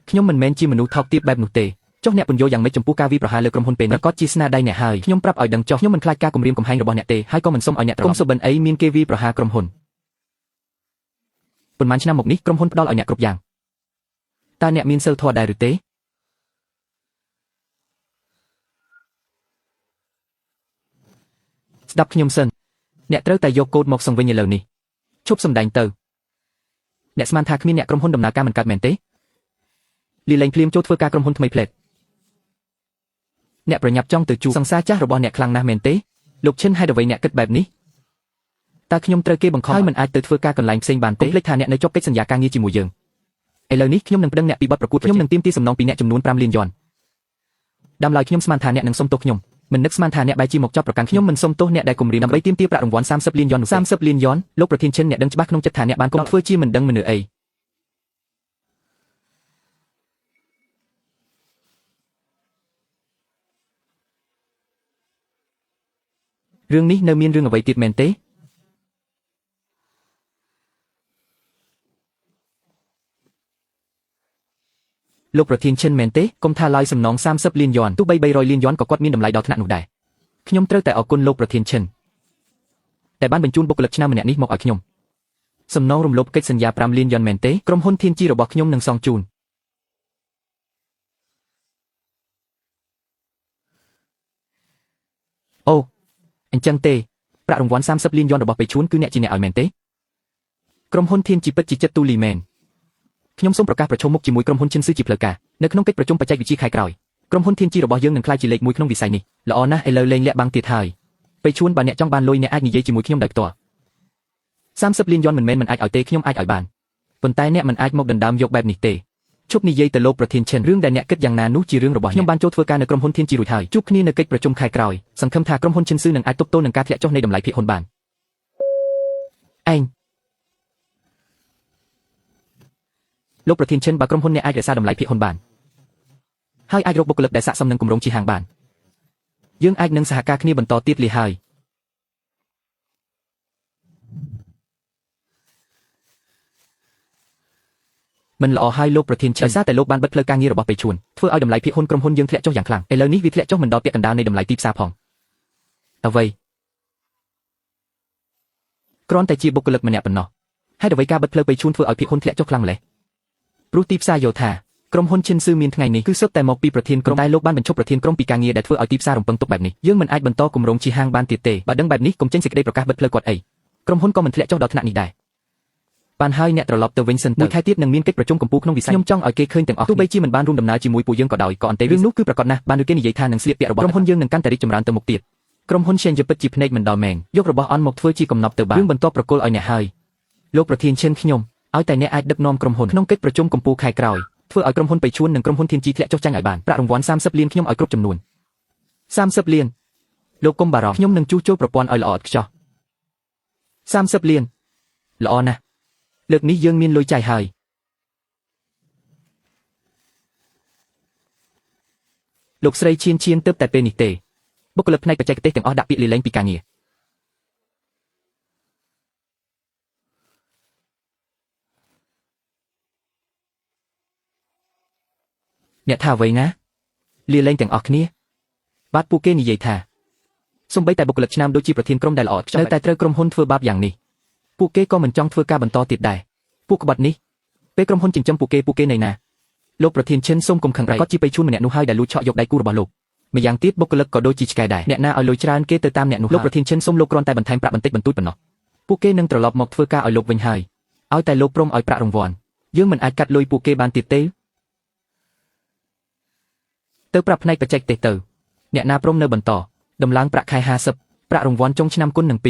ៅខ្ញុំមិនមែនជាមនុស្សថោកទាបបែបនោះទេចុះអ្នកពន្យល់យ៉ាងម៉េចចំពោះការវាយប្រហារលើក្រុមហ៊ុនពេលនេះប្រកាសជាស្នាដៃអ្នកហើយខ្ញុំប្រាប់ឲ្យដឹងចុះខ្ញុំមិនខ្លាចការគំរាមកំហែងរបស់អ្នកទេហើយក៏មិនសុំឲ្យអ្នកត្រឡប់កុំសុបិនអីមានគេវាយប្រហារក្រុមហ៊ុនប៉ុន្មានឆ្នាំមកនេះក្រុមហ៊ុនផ្ដល់ឲ្យអ្នកគ្រប់យ៉ាងតើអ្នកមានសិលធម៌ដែរឬទេស្ដាប់ខ្ញុំសិនអ្នកត្រូវតែយកកូដមកសង្វិញឥឡូវនេះឈប់សម្ដែងទៅអ្នកស្មានថាគ្មានអ្នកក្រុមហ៊ុនដំណើរការមិនកើតមែនទេលីលែងភ្លាមចូលធ្វើការក្រុមហ៊ុនថ្មីផ្លែតអ្នកប្រញាប់ចង់ទៅជួបសង្សារចាស់របស់អ្នកខ្លាំងណាស់មែនទេលោកឈិនហេតុអ្វីអ្នកគិតបែបនេះតើខ្ញុំត្រូវគេបង្ខំហើយមិនអាចទៅធ្វើការកន្លែងផ្សេងបានទេកុំភ្លេចថាអ្នកនៅជាប់កិច្ចសន្យាការងារជាមួយយើងឥឡូវនេះខ្ញុំនឹងប្តឹងអ្នកពីបទប្រកួតខ្ញុំនឹងទាមទារសំណងពីអ្នកចំនួន5លានយ៉នដើមឡើយខ្ញុំស្មានថាអ្នកនឹងសុំទោសខ្ញុំមិននឹកស្មានថាអ្នកបែរជាមកចាប់ប្រកាន់ខ្ញុំមិនសុំទោសអ្នកដែលគំរាមដើម្បីទាមទារប្រាក់រង្វាន់30លានយ៉ននោះ30លានយ៉នលោកប្រធានឈិនអ្នកដឹងច្បាស់ក្នុងចិត្តថាអ្នកបានកុំធ្វើជាមិនដឹងមិននឿអីរឿងនេះនៅមានរឿងអ្វីទៀតមែនទេលោកប្រធានឈិនមែនទេកុំថាឡើយសំណង30លានយ៉នទោះបី300លានយ៉នក៏គាត់មានតម្លៃដល់ថ្នាក់នោះដែរខ្ញុំត្រូវតែអរគុណលោកប្រធានឈិនតែបានបញ្ជូនបុគ្គលិកឆ្នើមម្នាក់នេះមកឲ្យខ្ញុំសំណងរំលោភកិច្ចសន្យា5លានយ៉នមែនទេក្រុមហ៊ុនធានជីរបស់ខ្ញុំនឹងសងជូនអូអញ្ចឹងទេប្រាក់រង្វាន់30លានយ៉នរបស់ពេឈួនគឺអ្នកជាអ្នកឲ្យមែនទេក្រុមហ៊ុនធានជីពិតជាចិត្តទូលីមែនខ្ញុំសូមប្រកាសប្រឈមមុខជាមួយក្រុមហ៊ុនឈិនស៊ឺជាផ្លូវការនៅក្នុងកិច្ចប្រជុំបច្ចេកវិទ្យាខែក្រោយក្រុមហ៊ុនធានជីរបស់យើងនឹងក្លាយជាលេខ1ក្នុងវិស័យនេះល្អណាស់ឥឡូវលែងលាក់បាំងទៀតហើយពេឈួនបើអ្នកចង់បានលុយអ្នកអាចនិយាយជាមួយខ្ញុំដោយផ្ទាល់30លានយ៉នមិនមែនមិនអាចឲ្យទេខ្ញុំអាចឲ្យបានប៉ុន្តែអ្នកមិនអាចមកដណ្ដើមយកបែបនេះទេឈប់និយាយទៅលោកប្រធានឈិនរឿងដែលអ្នកគិតយ៉ាងណានោះជារឿងរបស់ខ្ញុំបានចូលធ្វើការនៅក្រុមហ៊ុនធានជីរួចហើយជួបគ្នានៅកិច្ចប្រជុំខែក្រោយសង្ឃឹមថាក្រុមហ៊ុនឈិនស៊ឺនឹងអាចទប់ទល់នឹងការធ្លាក់ចុះនៃតម្លៃភាគហ៊ុនបានឯងលោកប្រធានឈិនបើក្រុមហ៊ុនអ្នកអាចរក្សាតម្លៃភាគហ៊ុនបានហើយអាចរកបុគ្គលិកដែលស័ក្តិសមនឹងគម្រោងជីហាងបានយើងអាចនឹងសហការគ្នាបន្តទៀតលីហើយមិនល្អហើយលោកប្រធានឈិនដោយសារតែលោកបានបិទផ្លូវការងាររបស់ពេឈួនធ្វើឲ្យតម្លៃភាគហ៊ុនក្រុមហ៊ុនយើងធ្លាក់ចុះយ៉ាងខ្លាំងឥឡូវនេះវាធ្លាក់ចុះមិនដល់ពាក់កណ្ដាលនៃតម្លៃទីផ្សារផងអ្វីគ្រាន់តែជាបុគ្គលិកម្នាក់ប៉ុណ្ណោះហេតុអ្វីការបិទផ្លូវពេឈួនធ្វើឲ្យភាគហ៊ុនធ្លាក់ចុះខ្លាំងម្ល៉េះព្រោះទីផ្សារយល់ថាក្រុមហ៊ុនឈិនស៊ឺមានថ្ងៃនេះគឺសុទ្ធតែមកពីប្រធានក្រុមតែលោកបានបញ្ឈប់ប្រធានក្រុមពីការងារដែលធ្វើឲ្យទីផ្សាររំពឹងទុកបែបនេះយើងមិនអាចបន្តគម្រោងជីហាងបានទៀតទេបើដឹងបែបនេះកុំចេញសេចក្តីប្រកាសបិទផ្លូវគាត់អីក្រុមហ៊ុនក៏មិនធ្លាក់ចុះដល់ថ្នាក់នេះដែរបានហើយអ្នកត្រឡប់ទៅវិញសិនមួយខែទៀតនឹងមានកិច្ចប្រជុំកំពូលក្នុងវិស័យខ្ញុំចង់ឲ្យគេឃើញទាំងអស់ទោះបីជាមិនបានរួមដំណើរជាមួយពួកយើងក៏ដោយក៏អន្ទេរឿងនោះគឺប្រកាសណាស់បានឬគេនិយាយថានឹងស្លៀកពាក់របស់ក្រុមហ៊ុនយើងនឹងកាន់តែរីកចម្រើនទៅមុខទៀតក្រុមហ៊ុន Shen ពិតជាភ្នែកមិនដល់មែនយករបស់អន់មកធ្វើជាកំណប់ទៅបានរឿងបន្ទាប់ប្រគល់ឲ្យអ្នកហើយលោកប្រធានឈិនខ្ញុំឲ្យតែអ្នកអាចដឹកនាំក្រុមហ៊ុនក្នុងកិច្ចប្រជុំកំពូលខែក្រោយធ្វើឲ្យក្រុមហ៊ុនបៃឈួននិងក្រុមហ៊ុនធានជីធ្លាក់ចុះចាញ់ឲ្យបានប្រាក់រង្វាន់30លានខ្ញុំឲ្យគ្រប់ចំនួន30លានលោកកុំបារម្ភខ្ញុំនឹងជួសជុលប្រព័ន្ធឲ្យល្អឥតខ្ចោះ30លានល្អណាស់លើកនេះយើងមានលុយចាយហើយលោកស្រីឈៀនឈៀនទើបតែពេលនេះទេបុគ្គលិកផ្នែកបច្ចេកទេសទាំងអស់ដាក់ពាក្យលាលែងពីការងារអ្នកថាអ្វីណាលាលែងទាំងអស់គ្នាបាទពួកគេនិយាយថាសូម្បីតែបុគ្គលិកឆ្នើមដូចជាប្រធានក្រុមដែលល្អឥតខ្ចោះនៅតែត្រូវក្រុមហ៊ុនធ្វើបាបយ៉ាងនេះពួកគេក៏មិនចង់ធ្វើការបន្តទៀតដែរពួកក្បត់នេះពេលក្រុមហ៊ុនចិញ្ចឹមពួកគេពួកគេនៅណាលោកប្រធានឈិនសូមកុំខឹងគាត់ជាបៃឈួនម្នាក់នោះហើយដែលលួចឆក់យកដៃគូរបស់លោកម្យ៉ាងទៀតបុគ្គលិកក៏ដូចជាឆ្កែដែរអ្នកណាឲ្យលុយច្រើនគេទៅតាមអ្នកនោះលោកប្រធានឈិនសូមលោកគ្រាន់តែបន្ថែមប្រាក់បន្តិចបន្តួចប៉ុណ្ណោះពួកគេនឹងត្រឡប់មកធ្វើការឲ្យលោកវិញហើយឲ្យតែលោកព្រមឲ្យប្រាក់រង្វាន់យើងមិនអាចកាត់លុយពួកគេបានទៀតទេទៅប្រាប់ផ្នែកបច្ចេកទេសទៅអ្នកណាព្រមនៅបន្តដំឡើងប្រាក់ខែ50ប្រាក់រង្វាន់ចុងឆ្នាំគុណនឹង2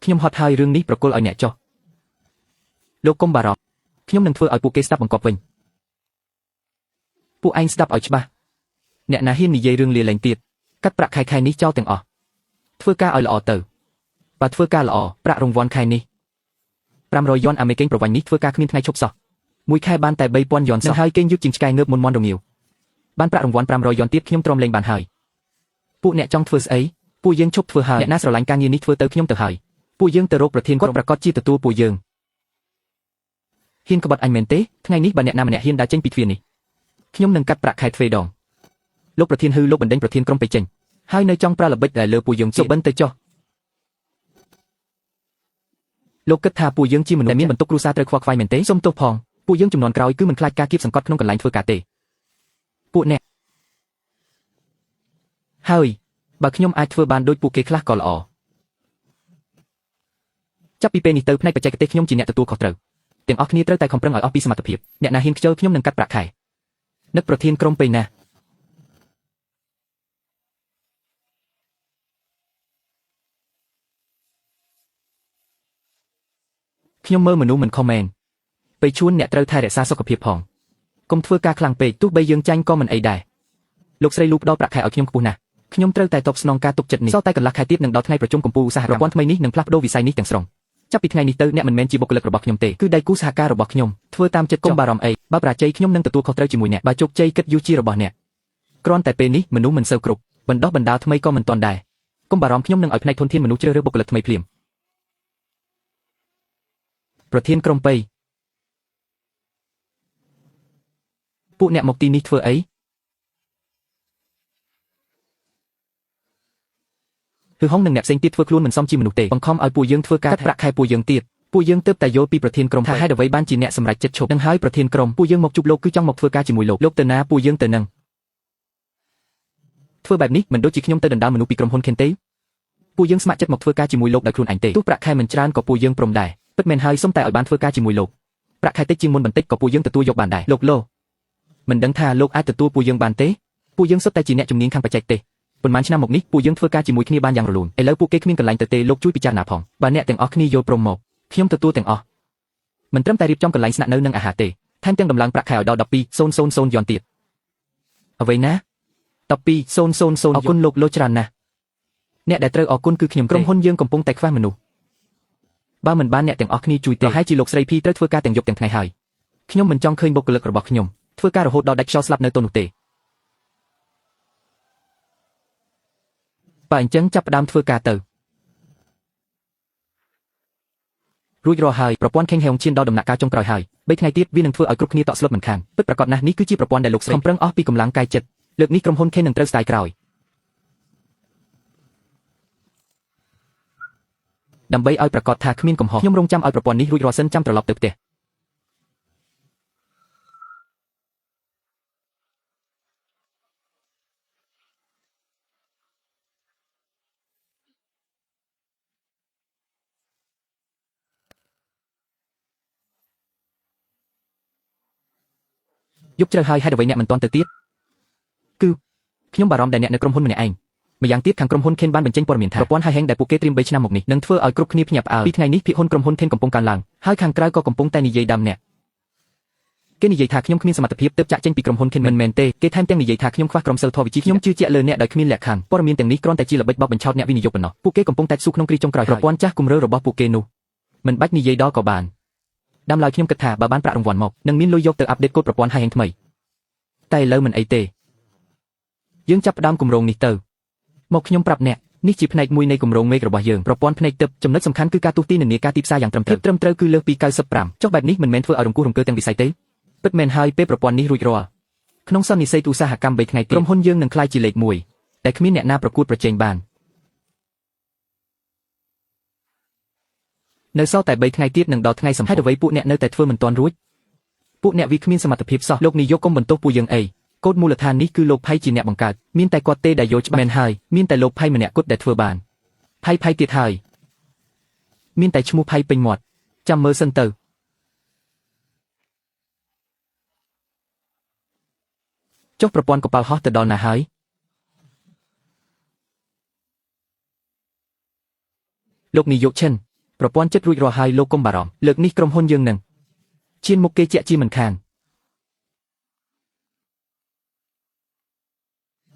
ខ្ញុំហត់ហើយរឿងនេះប្រគល់ឲ្យអ្នកចុះលោកកុំបារម្ភខ្ញុំនឹងធ្វើឲ្យពួកគេស្ដាប់បង្គាប់វិញពួកឯងស្ដាប់ឲ្យច្បាស់អ្នកណាហ៊ាននិយាយរឿងលាលែងទៀតកាត់ប្រាក់ខែខែនេះចោលទាំងអស់ធ្វើការឲ្យល្អទៅបើធ្វើការល្អប្រាក់រង្វាន់ខែនេះ500យ៉នអាមេរិកប្រវ័ញ្ចនេះធ្វើការគ្មានថ្ងៃឈប់សោះមួយខែបានតែ3000យ៉នសោះហើយគេងយឺតជាងឆ្កែងើបមុនមន់រងាវបានប្រាក់រង្វាន់500យ៉នទៀតខ្ញុំទ្រាំលេងបានហើយពួកអ្នកចង់ធ្វើស្អី ពួកយើងឈប់ធ្វើហើយអ្នកណាស្រឡាញ់ការងារនេះធ្វើទៅខ្ញុំទៅហើយពួកយើងទៅរកប្រធានគាត់ប្រកាសជាទទួលពួកយើងហ៊ានក្បត់អញមែនទេថ្ងៃនេះបើអ្នកណាម្នាក់ហ៊ានដើរចេញពីទ្វារនេះខ្ញុំនឹងកាត់ប្រាក់ខែទ្វេដងលោកប្រធានហឺលោកបណ្ដេញប្រធានក្រុមទៅចេញហើយនៅចង់ប្រើល្បិចដែលលើពួកយើងសុបិនទៅចុះលោកគិតថាពួកយើងជាមនុស្សដែលមានបន្ទុកគ្រួសារត្រូវខ្វល់ខ្វាយមែនទេសូមទោសផងពួកយើងចំនួនក្រោយគឺមិនខ្លាចការគៀបសង្កត់ក្នុងកន្លែងធ្វើការទេពួកអ្នកហើយបើខ្ញុំអាចធ្វើបានដូចពួកគេខ្លះក៏ល្អចាប់ពីពេលនេះទៅផ្នែកបច្ចេកទេសខ្ញុំជាអ្នកទទួលខុសត្រូវទាំងអស់គ្នាត្រូវតែខំប្រឹងឲ្យអស់ពីសមត្ថភាពអ្នកណាហ៊ានខ្ជិលខ្ញុំនឹងកាត់ប្រាក់ខែនឹកប្រធានក្រុមពេលណាខ្ញុំមើលមនុស្សមិនខុសមែនពេលជួនអ្នកត្រូវថែរក្សាសុខភាពផងកុំធ្វើការខ្លាំងពេកទោះបីយើងចាញ់ក៏មិនអីដែរលោកស្រីលូផ្ដល់ប្រាក់ខែឲ្យខ្ញុំខ្ពស់ណាស់ខ្ញុំត្រូវតែតបស្នងការទុកចិត្តនេះសល់តែកន្លះខែទៀតនឹងដល់ថ្ងៃប្រជុំកម្ពុជាឧស្សាហកម្មប្រព័ន្ធថ្មីនេះនឹងផ្លាស់ប្ដូរវិស័យនេះទាំងស្រុងចាប់ពីថ្ងៃនេះទៅអ្នកមិនមែនជាបុគ្គលិករបស់ខ្ញុំទេគឺដៃគូសហការរបស់ខ្ញុំធ្វើតាមចិត្តកុំបារម្ភអីបើប្រាជ័យខ្ញុំនឹងទទួលខុសត្រូវជាមួយអ្នកបើជោគជ័យគិតយូរជារបស់អ្នកគ្រាន់តែពេលនេះមនុស្សមិនសូវគ្រប់បណ្ដោះបណ្ដាលថ្មីក៏មិនទាន់ដែរកុំបារម្ភខ្ញុំនឹងឲ្យផ្នែកធនធានមនុស្សជ្រើសរើសបុគ្គលិកថ្មីភ្លាមប្រធានក្រុមប៉ៃពួកអ្នកមកទីនេះធ្វើអីហឺហុងនិងអ្នកផ្សេងទៀតធ្វើខ្លួនមិនសមជាមនុស្សទេបង្ខំឲ្យពួកយើងធ្វើការកាត់ប្រាក់ខែពួកយើងទៀតពួកយើងទើបតែយល់ពីប្រធានក្រុមថាហេតុអ្វីបានជាអ្នកសម្រេចចិត្តឈប់នឹងហើយប្រធានក្រុមពួកយើងមកជួបលោកគឺចង់មកធ្វើការជាមួយលោកលោកទៅណាពួកយើងទៅនឹងធ្វើបែបនេះមិនដូចជាខ្ញុំទៅដណ្ដើមមនុស្សពីក្រុមហ៊ុនខេនទេពួកយើងស្ម័គ្រចិត្តមកធ្វើការជាមួយលោកដោយខ្លួនឯងទេទោះប្រាក់ខែមិនច្រើនក៏ពួកយើងព្រមដែរពិតមែនហើយសុំតែឲ្យបានធ្វើការជាមួយលោកប្រាក់ខែតិចជាងមុនបន្តិចក៏ពួកយើងទទួលយកបានដែរលោកលោមិនដឹងថាលោកអាចទទួលពួកយើងបានទេពួកយើងសុទ្ធតែជាអ្នកជំនាញខាងបច្ចេកទេសប៉ុន្មានឆ្នាំមកនេះពួកយើងធ្វើការជាមួយគ្នាបានយ៉ាងរលូនឥឡូវពួកគេគ្មានកន្លែងទៅទេលោកជួយពិចារណាផងបើអ្នកទាំងអស់គ្នាយល់ព្រមមកខ្ញុំទទួលទាំងអស់មិនត្រឹមតែរៀបចំកន្លែងស្នាក់នៅនិងអាហារទេថែមទាំងដំឡើងប្រាក់ខែឲ្យដល់12,000យន់ទៀតអ្វីណា12,000អរគុណលោកលោកច្រើនណាស់អ្នកដែលត្រូវអរគុណគឺខ្ញុំក្រុមហ៊ុនយើងកំពុងតែខ្វះមនុស្សបើមិនបានអ្នកទាំងអស់គ្នាជួយទេប្រហែលជាលោកស្រីភីត្រូវធ្វើការទាំងយប់ទាំងថ្ងៃហើយខ្ញុំមិនចង់ឃើញបុគ្គលិករបស់ខ្ញុំធ្វើការរហូតដល់ដាច់ខ្យល់ស្លាប់នៅទល់នោះទេបើអញ្ចឹងចាប់ផ្ដើមធ្វើការទៅរួចរាល់ហើយប្រព័ន្ធខេងហេងឈានដល់ដំណាក់កាលចុងក្រោយហើយ3ថ្ងៃទៀតវានឹងធ្វើឲ្យគ្រប់គ្នាតក់ស្លុតមិនខានពិតប្រាកដណាស់នេះគឺជាប្រព័ន្ធដែលលោកស្រីខំប្រឹងអស់ពីកម្លាំងកាយចិត្តលើកនេះក្រុមហ៊ុនខេងនឹងត្រូវស្ដាយក្រោយដើម្បីឲ្យប្រកាសថាគ្មានកំហុសខ្ញុំរងចាំឲ្យប្រព័ន្ធនេះរួចរាល់សិនចាំត្រឡប់ទៅផ្ទះយប់ជ្រៅហើយហេតុអ្វីអ្នកមិនទាន់ទៅទៀតគឺខ្ញុំបារម្ភដែលអ្នកនៅក្រុមហ៊ុនម្នាក់ឯងម្យ៉ាងទៀតខាងក្រុមហ៊ុនខេនបានបញ្ចេញព័ត៌មានថាប្រព័ន្ធហៃហេងដែលពួកគេត្រៀម3ឆ្នាំមកនេះនឹងធ្វើឲ្យគ្រប់គ្នាភ្ញាក់ផ្អើលពីថ្ងៃនេះភាគហ៊ុនក្រុមហ៊ុនខេនកំពុងកើនឡើងហើយខាងក្រៅក៏កំពុងតែនិយាយដើមអ្នកគេនិយាយថាខ្ញុំគ្មានសមត្ថភាពទើបចាក់ចេញពីក្រុមហ៊ុនខេនមិនមែនទេគេថែមទាំងនិយាយថាខ្ញុំខ្វះក្រុមសិលធម៌វិជ្ជាខ្ញុំជឿជាក់លើអ្នកដោយគ្មានលក្ខខណ្ឌព័ត៌មានទាំងនេះគ្រាន់តែជាល្បិចបោកបញ្ឆោតអ្នកវិនិយោគប៉ុណ្ណោះពួកគេកំពុងតែស៊ូក្នុងគ្រាចុងក្រោយប្រព័ន្ធចាស់គំរើរបស់ពួកគេនោះមិនបាច់និយាយដល់ក៏បានដើមឡើយខ្ញុំគិតថាបើបានប្រាក់រង្វាន់មកនឹងមានលុយយកទៅអាប់ដេតកូដប្រព័ន្ធហៃហេងថ្មីតែឥឡូវមិនអីទេយើងចាប់ផ្ដើមគម្រោងនេះទៅមកខ្ញុំប្រាប់អ្នកនេះជាផ្នែកមួយនៃគម្រោងមេឃរបស់យើងប្រព័ន្ធផ្នែកទឹកចំណុចសំខាន់គឺការទស្សន៍ទាយនិន្នាការទីផ្សារយ៉ាងត្រឹមត្រូវត្រឹមត្រូវគឺលើសពី95ចុះបែបនេះមិនមែនធ្វើឲ្យរង្គោះរង្គើទាំងវិស័យទេពិតមែនហើយពេលប្រព័ន្ធនេះរួចរាល់ក្នុងសន្និសីទឧស្សាហកម្ម3ថ្ងៃទៀតក្រុមហ៊ុនយើងនឹងក្លាយជាលេខ1តែគ្មានអ្នកណាប្រកួតប្រជែងបាននៅសល់តែ3ថ្ងៃទៀតនឹងដល់ថ្ងៃសំខាន់ហេតុអ្វីពួកអ្នកនៅតែធ្វើមិនទាន់រួចពួកអ្នកវាគ្មានសមត្ថភាពសោះលោកនាយកកុំបន្ទោសពួកយើងអីកូដមូលដ្ឋាននេះគឺលោកផៃជាអ្នកបង្កើតមានតែគាត់ទេដែលយល់ច្បាស់មែនហើយមានតែលោកផៃម្នាក់គត់ដែលធ្វើបានផៃផៃទៀតហើយមានតែឈ្មោះផៃពេញមាត់ចាំមើលសិនទៅចុះប្រព័ន្ធកប៉ាល់ហោះទៅដល់ណាហើយលោកនាយកឈិនប្រព័ន្ធចិត្តរួចរាល់ហើយលោកកុំបារម្ភលើកនេះក្រុមហ៊ុនយើងនឹងឈានមុខគេជាក់ជាមិនខាន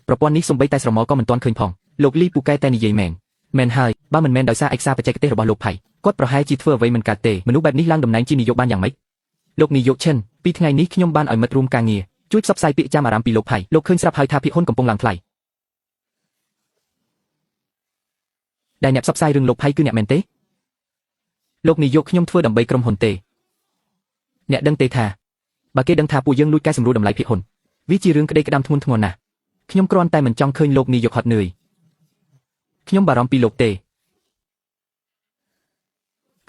ប្រព័ន្ធនេះសំបីតែស្រមោលក៏មិនទាន់ឃើញផងលោកលីពូកែតែនិយាយមែនមែនហើយបើមិនមែនដោយសារឯកសារបច្ចេកទេសរបស់លោកផៃគាត់ប្រហែលជាធ្វើអ្វីមិនកើតទេមនុស្សបែបនេះឡើងតំណែងជានាយកបានយ៉ាងម៉េចលោកនាយកឈិនពីថ្ងៃនេះខ្ញុំបានឲ្យមិត្តរួមការងារជួយផ្សព្វផ្សាយពាក្យចាំអារម្មណ៍ពីលោកផៃលោកឃើញស្រាប់ហើយថាភាគហ៊ុនកំពុងឡើងថ្លៃ ដែលអ្នកផ្សព្វផ្សាយរឿងលោកផៃគឺអ្នកមែនទេលោកនាយកខ្ញុំធ្វើដើម្បីក្រុមហ៊ុនទេអ្នកដឹងទេថាបើគេដឹងថាពួកយើងលួចកែសម្រួលតម្លៃភាគហ៊ុនវាជារឿងក្តីក្តាំធ្ងន់ធ្ងរណាស់ខ្ញុំគ្រាន់តែមិនចង់ឃើញលោកនាយកហត់នឿយខ្ញុំបារម្ភពីលោកទេ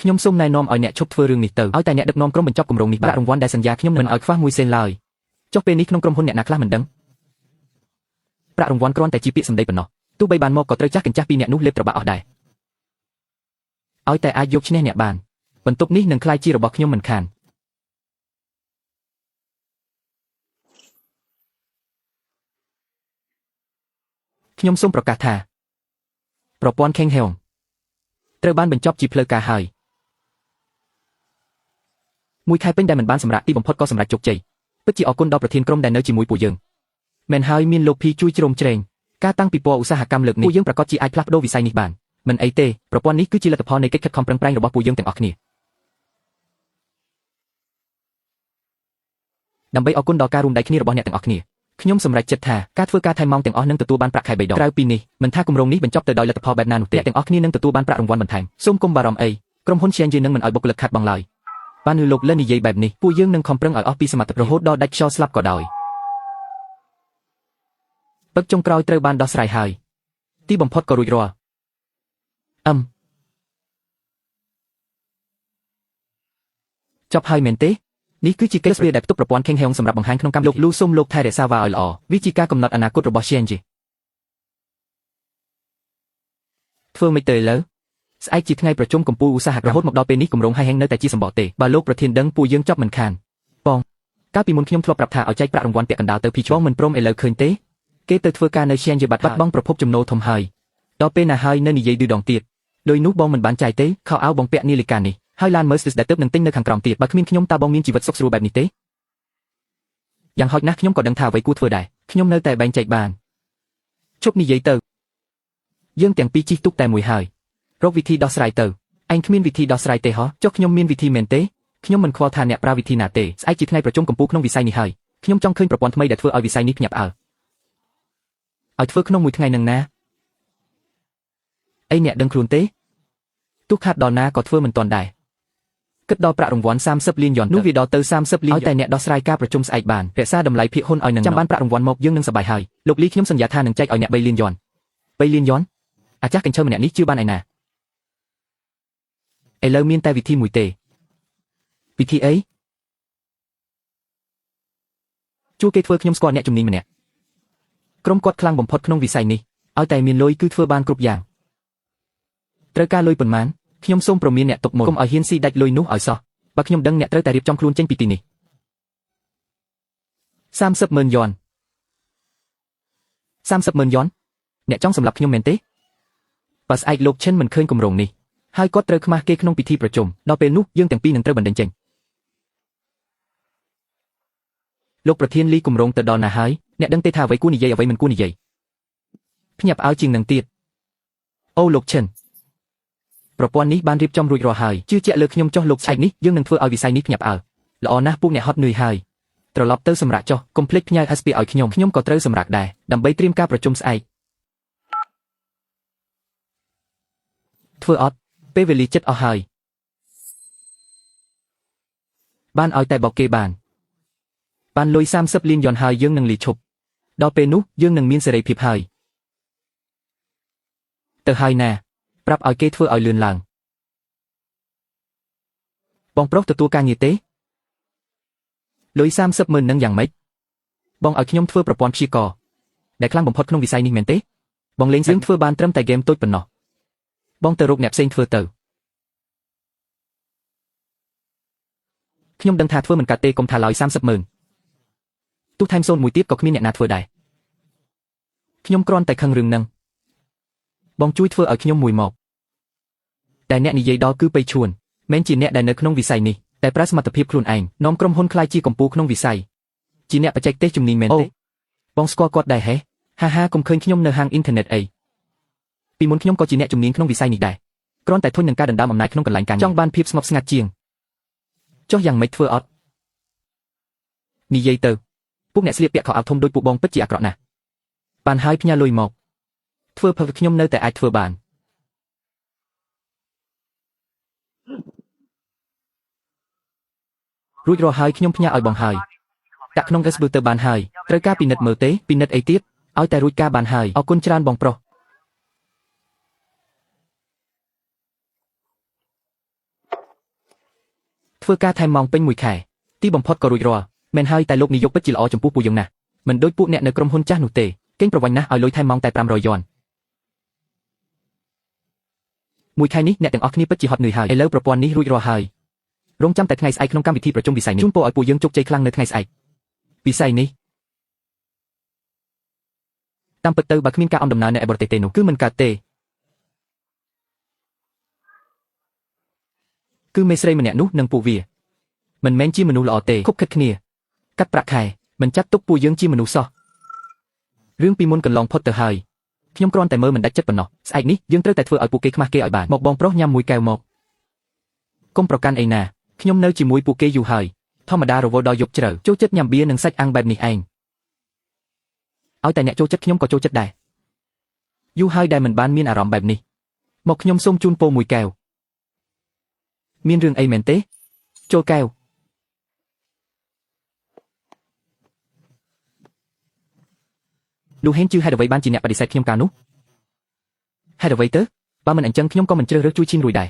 ខ្ញុំសូមណែនាំឲ្យអ្នកឈប់ធ្វើរឿងនេះទៅឲ្យតែអ្នកដឹកនាំក្រុមបញ្ចប់គម្រោងនេះប្រាក់រង្វាន់ដែលសន្យាខ្ញុំមិនឲ្យខ្វះមួយសេនឡើយចុះពេលនេះក្នុងក្រុមហ៊ុនអ្នកណាខ្លះមិនដឹងប្រាក់រង្វាន់គ្រាន់តែជាពាក្យសម្ដីប៉ុណ្ណោះទោះបីបានមកក៏ត្រូវចាស់កញ្ចាស់ពីអ្នកនោះលេបត្របាក់អស់ដែរឲ្យតែអាចយកឈ្នះអ្នកបានបន្ទប់នេះនឹងក្លាយជារបស់ខ្ញុំមិនខានខ្ញុំសូមប្រកាសថាប្រព័ន្ធខេងហេងត្រូវបានបញ្ចប់ជាផ្លូវការហើយមួយខែពេញដែលមិនបានសម្រាកទីបំផុតក៏សម្រេចជោគជ័យពិតជាអរគុណដល់ប្រធានក្រុមដែលនៅជាមួយពួកយើងមែនហើយមានលោកភីជួយជ្រោមជ្រែងការតាំងពិព័រណ៍ឧស្សាហកម្មលើកនេះពួកយើងប្រាកដជាអាចផ្លាស់ប្ដូរវិស័យនេះបានមិនអីទេប្រព័ន្ធនេះគឺជាលទ្ធផលនៃកិច្ចខិតខំប្រឹងប្រែងរបស់ពួកយើងទាំងអស់គ្នាដើម្បីអរគុណដល់ការរួមដៃគ្នារបស់អ្នកទាំងអស់គ្នាខ្ញុំសម្រេចចិត្តថាការធ្វើការថែមម៉ោងទាំងអស់នឹងទទួលបានប្រាក់ខែ3ដងក្រៅពីនេះមិនថាគម្រោងនេះបញ្ចប់ទៅដោយលទ្ធផលបែបណានោះទេអ្នកទាំងអស់គ្នានឹងទទួលបានប្រាក់រង្វាន់បន្ថែមសូមកុំបារម្ភអីក្រុមហ៊ុនឈៀនយេនឹងមិនឲ្យបុគ្គលិកខាត់បងឡើយបានឬលោកលិននិយាយបែបនេះពួកយើងនឹងខំប្រឹងឲ្យអស់ពីសមត្ថភាពរហូតដល់ដាច់ខ្យល់ស្លាប់ក៏ដោយពឹកចុងក្រោយត្រូវបានដោះស្រាយហើយទីបំផុតក៏រួចរាល់អឹមចប់ហើយមែនទេនេះគឺជាកិច្ចស្ពាដែលផ្ទុកប្រព័ន្ធខេងហេងសម្រាប់បង្ហាញក្នុងកម្មលោកលូសូមលោកថែរក្សាវ៉ាឲ្យល្អវាជាការកំណត់អនាគតរបស់ឈៀនជីធ្វើមិនទៅឥឡូវស្អែកជាថ្ងៃប្រជុំកម្ពុជាឧស្សាហកម្មរហូតមកដល់ពេលនេះគម្រោងហៃហេងនៅតែជាសម្បកទេបើលោកប្រធានដឹងពួកយើងចប់មិនខានបងកាលពីមុនខ្ញុំធ្លាប់ប្រាប់ថាឲ្យចែកប្រាក់រង្វាន់ពាក់កណ្ដាលទៅភីបងមិនព្រមឥឡូវឃើញទេគេទៅធ្វើការនៅឈៀនជាបាត់បង់ប្រភពចំណូលធំហើយដល់ពេលណាហើយនៅនិយាយឌឺដងទៀតលុយនោះបងមិនបានចាយទេខោអាវបងពាក់នាឡិកានេះហើយឡាន Mercedes ដែលទើបនឹងទិញនៅខាងក្រោមទៀតបើគ្មានខ្ញុំតើបងមានជីវិតសុខស្រួលបែបនេះទេយ៉ាងហោចណាស់ខ្ញុំក៏ដឹងថាអ្វីគួរធ្វើដែរខ្ញុំនៅតែបែងចែកបានជប់និយាយទៅយើងទាំងពីរជិះទូកតែមួយហើយរកវិធីដោះស្រាយទៅឯងគ្មានវិធីដោះស្រាយទេហ៎ចុះខ្ញុំមានវិធីមែនទេខ្ញុំមិនខ្វល់ថាអ្នកប្រើវិធីណាទេស្អែកជាថ្ងៃប្រជុំកម្ពុជាក្នុងវិស័យនេះហើយខ្ញុំចង់ឃើញប្រព័ន្ធថ្មីដែលធ្វើឲ្យវិស័យនេះភ្ញាក់ផ្អើលឲ្យធ្វើក្នុងមួយថ្ងៃនឹងណាអីអ្នកដឹងខ្លួនទេទោះខាតដល់ណាក៏ធ្វើមិនទាន់ដែរគិតដល់ប្រាក់រង្វាន់30លានយ៉ននោះវាដល់ទៅ30លានឲ្យតែអ្នកដោះស្រាយការប្រជុំស្អែកបានរក្សាតម្លៃភាគហ៊ុនឲ្យនឹងចាំបានប្រាក់រង្វាន់មកយើងនឹងសប្បាយហើយលោកលីខ្ញុំសន្យាថានឹងចែកឲ្យអ្នក3លានយ៉ន3លានយ៉នអាចារ្យកញ្ឈើម្នាក់នេះជឿបានឯណាឥឡូវមានតែវិធីមួយទេវិធីអីជួគេធ្វើខ្ញុំស្គាល់អ្នកជំនាញម្នាក់ក្រុមគាត់ខ្លាំងបំផុតក្នុងវិស័យនេះឲ្យតែមានលុយគឺធ្វើបានគ្រប់យ៉ាងត្រូវការលុយប៉ុន្មានខ្ញុំសូមប្រមានអ្នកទុកមុនកុំឲ្យហ៊ានស៊ីដាច់លុយនោះឲ្យសោះបើខ្ញុំដឹងអ្នកត្រូវតែរៀបចំខ្លួនចេញពីទីនេះ30ម៉ឺនយ៉ន30ម៉ឺនយ៉នអ្នកចង់សម្លាប់ខ្ញុំមែនទេបើស្អែកលោកឈិនមិនឃើញគម្រោងនេះហើយគាត់ត្រូវខ្មាស់គេក្នុងពិធីប្រជុំដល់ពេលនោះយើងទាំងពីរនឹងត្រូវបណ្តេញចេញលោកប្រធានលីគម្រោងទៅដល់ណាហើយអ្នកដឹងទេថាអ្វីគួរនិយាយអ្វីមិនគួរនិយាយភ្ញាក់ផ្អើលជាងនឹងទៀតអូលោកឈិនប្រព័ន្ធនេះបានរៀបចំរួចរាល់ហើយជឿជាក់លើខ្ញុំចុះលោកស្អែកនេះយើងនឹងធ្វើឲ្យវិស័យនេះភ្ញាក់ផ្អើលល្អណាស់ពួកអ្នកហត់នឿយហើយត្រឡប់ទៅសម្រាកចុះកុំភ្លេចផ្ញើ SP ឲ្យខ្ញុំខ្ញុំក៏ត្រូវសម្រាកដែរដើម្បីត្រៀមការប្រជុំស្អែកធ្វើអត់ពេលវេលាចិត្តអស់ហើយបានឲ្យតែបកគេបានលុយ30លានយ៉នហើយយើងនឹងលីឈប់ដល់ពេលនោះយើងនឹងមានសេរីភាពហើយទៅហើយណាប្រាប់ឲ្យគេធ្វើឲ្យលឿនឡើងបងប្រុសទទួលការងារទេលុយ30ម៉ឺននឹងយ៉ាងម៉េចបងឲ្យខ្ញុំធ្វើប្រព័ន្ធព្យាករណ៍ដែលខ្លាំងបំផុតក្នុងវិស័យនេះមែនទេបងលេងយើងធ្វើបានត្រឹមតែហ្គេមតូចប៉ុណ្ណោះបងទៅរកអ្នកផ្សេងធ្វើទៅខ្ញុំដឹងថាធ្វើមិនកាត់ទេកុំថាឡើយ30ម៉ឺនទោះថែមសូនមួយទៀតក៏គ្មានអ្នកណាធ្វើដែរខ្ញុំគ្រាន់តែខឹងរឿងនឹងបងជួយធ្វើឲ្យខ្ញុំមួយមកតែអ្នកនិយាយដល់គឺបៃឈួនមិនជាអ្នកដែលនៅក្នុងវិស័យនេះតែប្រើសមត្ថភាពខ្លួនឯងនាំក្រុមហ៊ុនក្លាយជាកម្ពុជាក្នុងវិស័យជាអ្នកបច្ចេកទេសជំនាញមែនទេបងស្គាល់គាត់ដែរហេហាហាកុំឃើញខ្ញុំនៅហាងអ៊ីនធឺណិតអីពីមុនខ្ញុំក៏ជាអ្នកជំនាញក្នុងវិស័យនេះដែរគ្រាន់តែធុញនឹងការដណ្ដើមអំណាចក្នុងកន្លែងការងារចង់បានភាពស្ងប់ស្ងាត់ជាងចុះយ៉ាងម៉េចធ្វើអត់និយាយទៅពួកអ្នកស្លៀកពាក់ខោអាវធំដូចពួកបងពិតជាអាក្រក់ណាស់បានហើយផ្ញើលុយមកធ្វើភពខ្ញុំនៅតែអាចធ្វើបាន រួចរាល់ហើយខ្ញុំផ្ញើឲ្យបងហើយដាក់ក្នុង Facebook ទៅបានហើយត្រូវការពិនិត្យមើលទេពិនិត្យអីទៀតឲ្យតែរួចការបានហើយអរគុណច្រើនបងប្រុសធ្វើការថែមម៉ោងពេញមួយខែទីបំផុតក៏រួចរាល់មែនហើយតែលោកនាយកពិតជាល្អចំពោះពួកយើងណាស់មិនដូចពួកអ្នកនៅក្រុមហ៊ុនចាស់នោះទេកេងប្រវ័ញ្ចណាស់ឲ្យលុយថែមម៉ោងតែ500យួនមួយខែនេះអ្នកទាំងអស់គ្នាពិតជាហត់នឿយហើយឥឡូវប្រព័ន្ធនេះរួចរាល់ហើយរងចាំតែថ្ងៃស្អែកក្នុងកម្មវិធីប្រជុំវិស័យនេះជូនពរឲ្យពួកយើងជោគជ័យខ្លាំងនៅថ្ងៃស្អែកវិស័យនេះតាមពិតទៅបើគ្មានការអំដំណើរនៅឯបរទេសទេនោះគឺមិនកើតទេគឺមេស្រីម្នាក់នោះនិងពួកវាមិនមែនជាមនុស្សល្អទេខុបខិតគ្នាកាត់ប្រាក់ខែមិនចាត់ទុកពួកយើងជាមនុស្សសោះរឿងពីមុនកន្លងផុតទៅហើយខ្ញុំគ្រាន់តែមើលមិនដាច់ចិត្តប៉ុណ្ណោះស្អែកនេះយើងត្រូវតែធ្វើឲ្យពួកគេខ្មាស់គេឲ្យបានមកបងប្រុសញ៉ាំមួយកែវមកកុំប្រកាន់អីណាខ្ញុំនៅជាមួយពួកគេយូរហើយធម្មតារវល់ដល់យប់ជ្រៅចូលចិត្តញ៉ាំបៀនិងសាច់អាំងបែបនេះឯងឲ្យតែអ្នកចូលចិត្តខ្ញុំក៏ចូលចិត្តដែរយូរហើយដែលមិនបានមានអារម្មណ៍បែបនេះមកខ្ញុំសូមជូនពោមួយកែវមានរឿងអីមែនទេចូលកែវលូហេនជឿហេតុអ្វីបានជាអ្នកបដិសេធខ្ញុំកាលនោះហេតុអ្វីទៅបើមិនអញ្ចឹងខ្ញុំក៏មិនជ្រើសរើសជួយឈីនរួយដែរ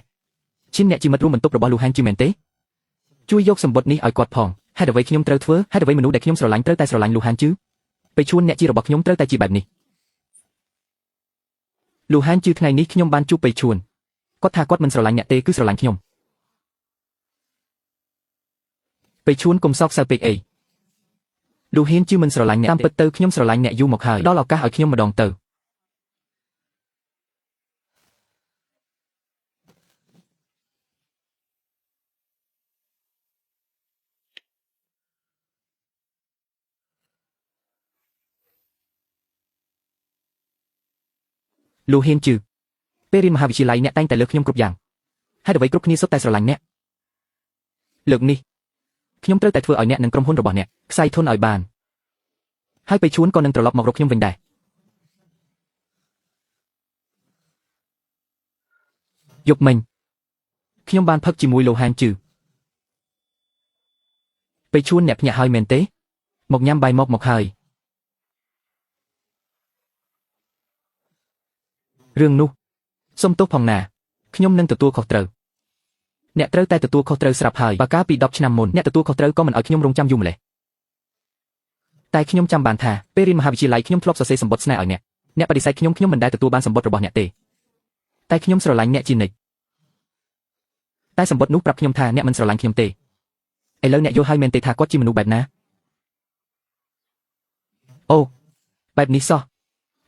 ឈីនអ្នកជាមិត្តរួមបន្ទប់របស់លូហេនជឿមែនទេជួយយកសម្បត្តិនេះឲ្យគាត់ផងហេតុអ្វីខ្ញុំត្រូវធ្វើហេតុអ្វីមនុស្សដែលខ្ញុំស្រឡាញ់ត្រូវតែស្រឡាញ់លូហានជឿពេលឈួនអ្នកជារបស់ខ្ញុំត្រូវតែជាបែបនេះលូហានជឿថ្ងៃនេះខ្ញុំបានជួបពេលឈួនគាត់ថាគាត់មិនស្រឡាញ់អ្នកទេគឺស្រឡាញ់ខ្ញុំពេលឈួនកុំសោកសៅពេកអីលូហ៊ានជឿមិនស្រឡាញ់អ្នកតាមពិតទៅខ្ញុំស្រឡាញ់អ្នកយូរមកហើយដល់ឱកាសឲ្យខ្ញុំម្ដងទៅលូហ៊ានជឿពេលរៀនមហាវិទ្យាល័យអ្នកតែងតែលើកខ្ញុំគ្រប់យ៉ាងហេតុអ្វីគ្រប់គ្នាសុទ្ធតែស្រឡាញ់អ្នកលើកនេះខ្ញុំត្រូវតែធ្វើឲ្យអ្នកនិងក្រុមហ៊ុនរបស់អ្នកខ្សែធនឲ្យបានហើយពេលឈួនក៏នឹងត្រឡប់មករកខ្ញុំវិញដែរយប់មិញខ្ញុំបានផឹកជាមួយលូហានជឿពេលឈួនអ្នកភ្ញាក់ហើយមែនទេមកញ៉ាំបាយមកហើយរឿងនោះសុំទោសផងណាខ្ញុំនឹងទទួលខុសត្រូវអ្នកត្រូវតែទទួលខុសត្រូវស្រាប់ហើយបើកាលពី10ឆ្នាំមុនអ្នកទទួលខុសត្រូវក៏មិនឲ្យខ្ញុំរងចាំយូរម្ល៉េះតែខ្ញុំចាំបានថាពេលរៀនមហាវិទ្យាល័យខ្ញុំធ្លាប់សរសេរសម្បត្តិស្នេហ៍ឲ្យអ្នកអ្នកបដិសេធខ្ញុំខ្ញុំមិនដែលទទួលបានសម្បត្តិរបស់អ្នកទេតែខ្ញុំស្រឡាញ់អ្នកជានិច្ចតែសម្បត្តិនោះប្រាប់ខ្ញុំថាអ្នកមិនស្រឡាញ់ខ្ញុំទេឥឡូវអ្នកយល់ហើយមែនទេថាគាត់ជាមនុស្សបែបណាអូបែបនេះសោះ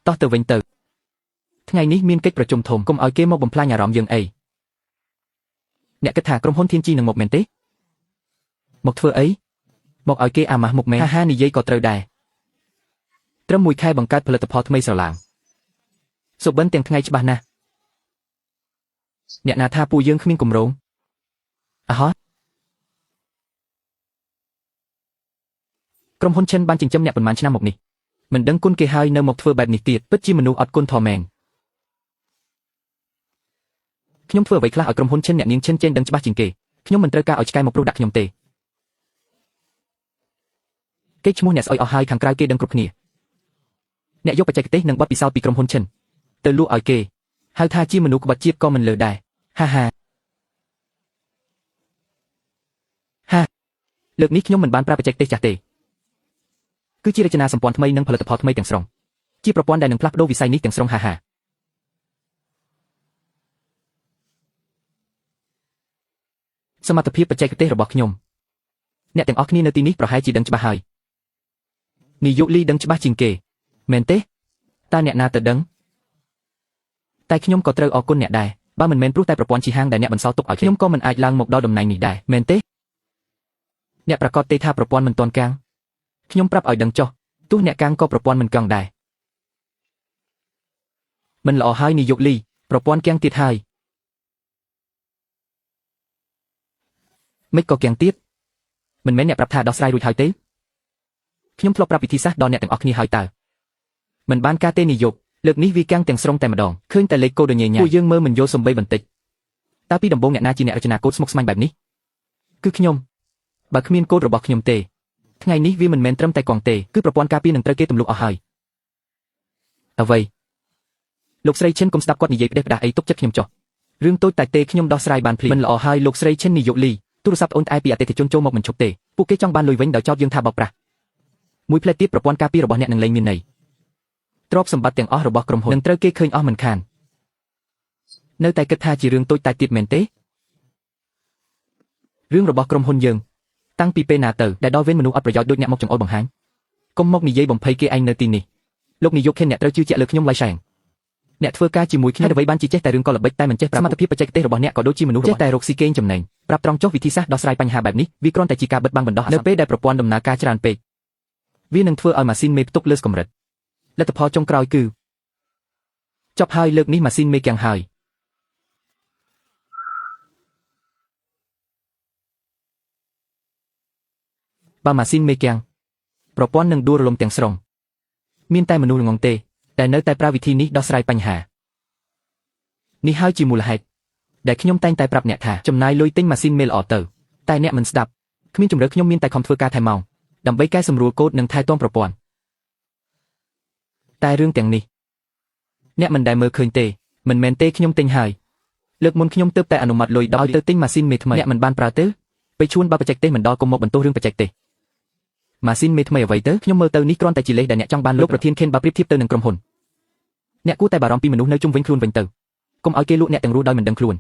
តោះទៅវិញទៅថ្ងៃនេះមានកិច្ចប្រជុំធំកុំឲ្យគេមកបំផ្លាញអារម្មណ៍យើងអីអ្នកគិតថាក្រុមហ៊ុនធានជីនឹងមកមែនទេមកធ្វើអីមកឲ្យគេអាម៉ាស់មុខមែនហាហានិយាយក៏ត្រូវដែរត្រឹមមួយខែបង្កើតផលិតផលថ្មីស្រឡាងសុបិនទាំងថ្ងៃច្បាស់ណាស់អ្នកណាថាពួកយើងគ្មានគម្រោងអាហោះក្រុមហ៊ុនឈិនបានចិញ្ចឹមអ្នកប៉ុន្មានឆ្នាំមកនេះមិនដឹងគុណគេហើយនៅមកធ្វើបែបនេះទៀតពិតជាមនុស្សអត់គុណធម៌មែនខ្ញុំធ្វើអ្វីខ្លះឲ្យក្រុមហ៊ុនឈិនអ្នកនាងឈិនចេញដឹងច្បាស់ជាងគេខ្ញុំមិនត្រូវការឲ្យឆ្កែមកព្រុសដាក់ខ្ញុំទេគេឈ្មោះអ្នកស្អុយអស់ហើយខាងក្រៅគេដឹងគ្រប់គ្នាអ្នកយកបច្ចេកទេសនិងបទពិសោធន៍ពីក្រុមហ៊ុនឈិនទៅលក់ឲ្យគេហៅថាជាមនុស្សក្បត់ជាតិក៏មិនលើដែរហាហាហាលើកនេះខ្ញុំមិនបានប្រើបច្ចេកទេសចាស់ទេគឺជារចនាសម្ព័ន្ធថ្មីនិងផលិតផលថ្មីទាំងស្រុងជាប្រព័ន្ធដែលនឹងផ្លាស់ប្ដូរវិស័យនេះទាំងស្រុងហាហាសមត្ថភាពបច្ចេកទេសរបស់ខ្ញុំអ្នកទាំងអស់គ្នានៅទីនេះប្រហែលជាដឹងច្បាស់ហើយនាយកលីដឹងច្បាស់ជាងគេមែនទេតើអ្នកណាទៅដឹងតែខ្ញុំក៏ត្រូវអរគុណអ្នកដែរបើមិនមែនព្រោះតែប្រព័ន្ធជីហាងដែលអ្នកបន្សល់ទុកឲ្យខ្ញុំក៏មិនអាចឡើងមកដល់តំណែងនេះដែរមែនទេអ្នកប្រកាសទេថាប្រព័ន្ធមិនទាន់កាំងខ្ញុំប្រាប់ឲ្យដឹងចុះទោះអ្នកកាំងក៏ប្រព័ន្ធមិនកង់ដែរមិនល្អហើយនាយកលីប្រព័ន្ធកាំងទៀតហើយមិនក៏កាំងទៀតមិនមែនអ្នកប្រាប់ថាដោះស្រាយរួចហើយទេខ្ញុំធ្លាប់ប្រាប់វិធីសាស្ត្រដល់អ្នកទាំងអស់គ្នាហើយតើមិនបានការទេនាយកលើកនេះវាកាំងទាំងស្រុងតែម្ដងឃើញតែលេខកូដញ៉ៃញ៉ៃពួកយើងមើលមិនយល់សំបីបន្តិចតើពីដំបូងអ្នកណាជាអ្នករចនាកូដស្មុគស្មាញបែបនេះគឺខ្ញុំ បើគ្មានកូដរបស់ខ្ញុំទេថ្ងៃនេះវាមិនមែនត្រឹមតែកង់ទេគឺប្រព័ន្ធការពារនឹងត្រូវគេទម្លុះអស់ហើយអ្វីលោកស្រីឈិនកុំស្ដាប់គាត់និយាយផ្ដេសផ្ដាស់អីទុកចិត្តខ្ញុំចុះរឿងតូចតាចទេខ្ញុំដោះស្រាយបានភ្លាមមិនល្អហើយលោកស្រីឈិននាយកលីទូរស័ព្ទអូនត្អែពីអតិថិជនចូលមកមិនឈប់ទេពួកគេចង់បានលុយវិញដោយចោទយើងថាបោកប្រាស់មួយផ្លែទៀតប្រព័ន្ធការពាររបស់អ្នកនឹងលែងមានន័យទ្រព្យសម្បត្តិទាំងអស់របស់ក្រុមហ៊ុននឹងត្រូវគេឃើញអស់មិនខាននៅតែគិតថាជារឿងតូចតាចទៀតមែនទេរឿងរបស់ក្រុមហ៊ុនយើងតាំងពីពេលណាទៅដែលដល់វេនមនុស្សអត់ប្រយោជន៍ដូចអ្នកមកចង្អុលបង្ហាញកុំមកនិយាយបំភ័យគេឯងនៅទីនេះលោកនាយកខេនអ្នកត្រូវជឿជាក់លើខ្ញុំឡៃសែងអ្នកធ្វើការជាមួយខ្ញុំអ្វីបានជាចេះតែរឿងកលល្បិចតែមិនចេះសមត្ថភាពបច្ចេកទេសរបស់អ្នកក៏ដូចជាមនុស្សចេះតែរកស៊ីកេងចំណេញប្រាប់ត្រង់ចុះវិធីសាស្ត្រដោះស្រាយបញ្ហាបែបនេះវាគ្រាន់តែជាការបិទបាំងបណ្ដោះនៅពេលដែលប្រព័ន្ធដំណើរការច្រើនពេកវានឹងធ្វើឲ្យម៉ាស៊ីនមេផ្ទុកលើសកម្រិតលទ្ធផលចុងក្រោយគឺចប់ហើយលើកនេះម៉ាស៊ីនមេគាំងហើយបើម៉ាស៊ីនមេគាំងប្រព័ន្ធនឹងដួលរលំទាំងស្រុងមានតែមនុស្សល្ងងទេតែនៅតែប្រើវិធីនេះដោះស្រាយបញ្ហានេះហើយជាមូលហេតុដែលខ្ញុំតែងតែប្រាប់អ្នកថាចំណាយលុយទិញម៉ាស៊ីនមេល្អទៅតែអ្នកមិនស្ដាប់គ្មានជំរឿខ្ញុំមានតែខំធ្វើការថែម៉ោងដើម្បីកែសម្រួលកូដនិងថែទាំប្រព័ន្ធតែរឿងទាំងនេះអ្នកមិនដែលមើលឃើញទេមិនមែនទេខ្ញុំទិញហើយលើកមុនខ្ញុំទើបតែអនុម័តលុយដល់ឲ្យទៅទិញម៉ាស៊ីនមេថ្មីអ្នកមិនបានប្រើទេពេលឈួនបើបច្ចេកទេសមិនដល់កុំមកបន្ទោសរឿងបច្ចេកទេសម៉ាស៊ីនមេថ្មីអ្វីទៅខ្ញុំមើលទៅនេះគ្រាន់តែជាលេសដែលអ្នកចង់បានលោកប្រធានខេនបើប្រៀបធៀបទៅនឹងក្រុមហ៊ុនអ្នកគួរតែបារម្ភពីមនុស្សនៅជុំវិញខ្លួនវិញទៅកុំឲ្យគេលក់អ្នកទាំងរស់ដោយមិនដឹងខ្លួន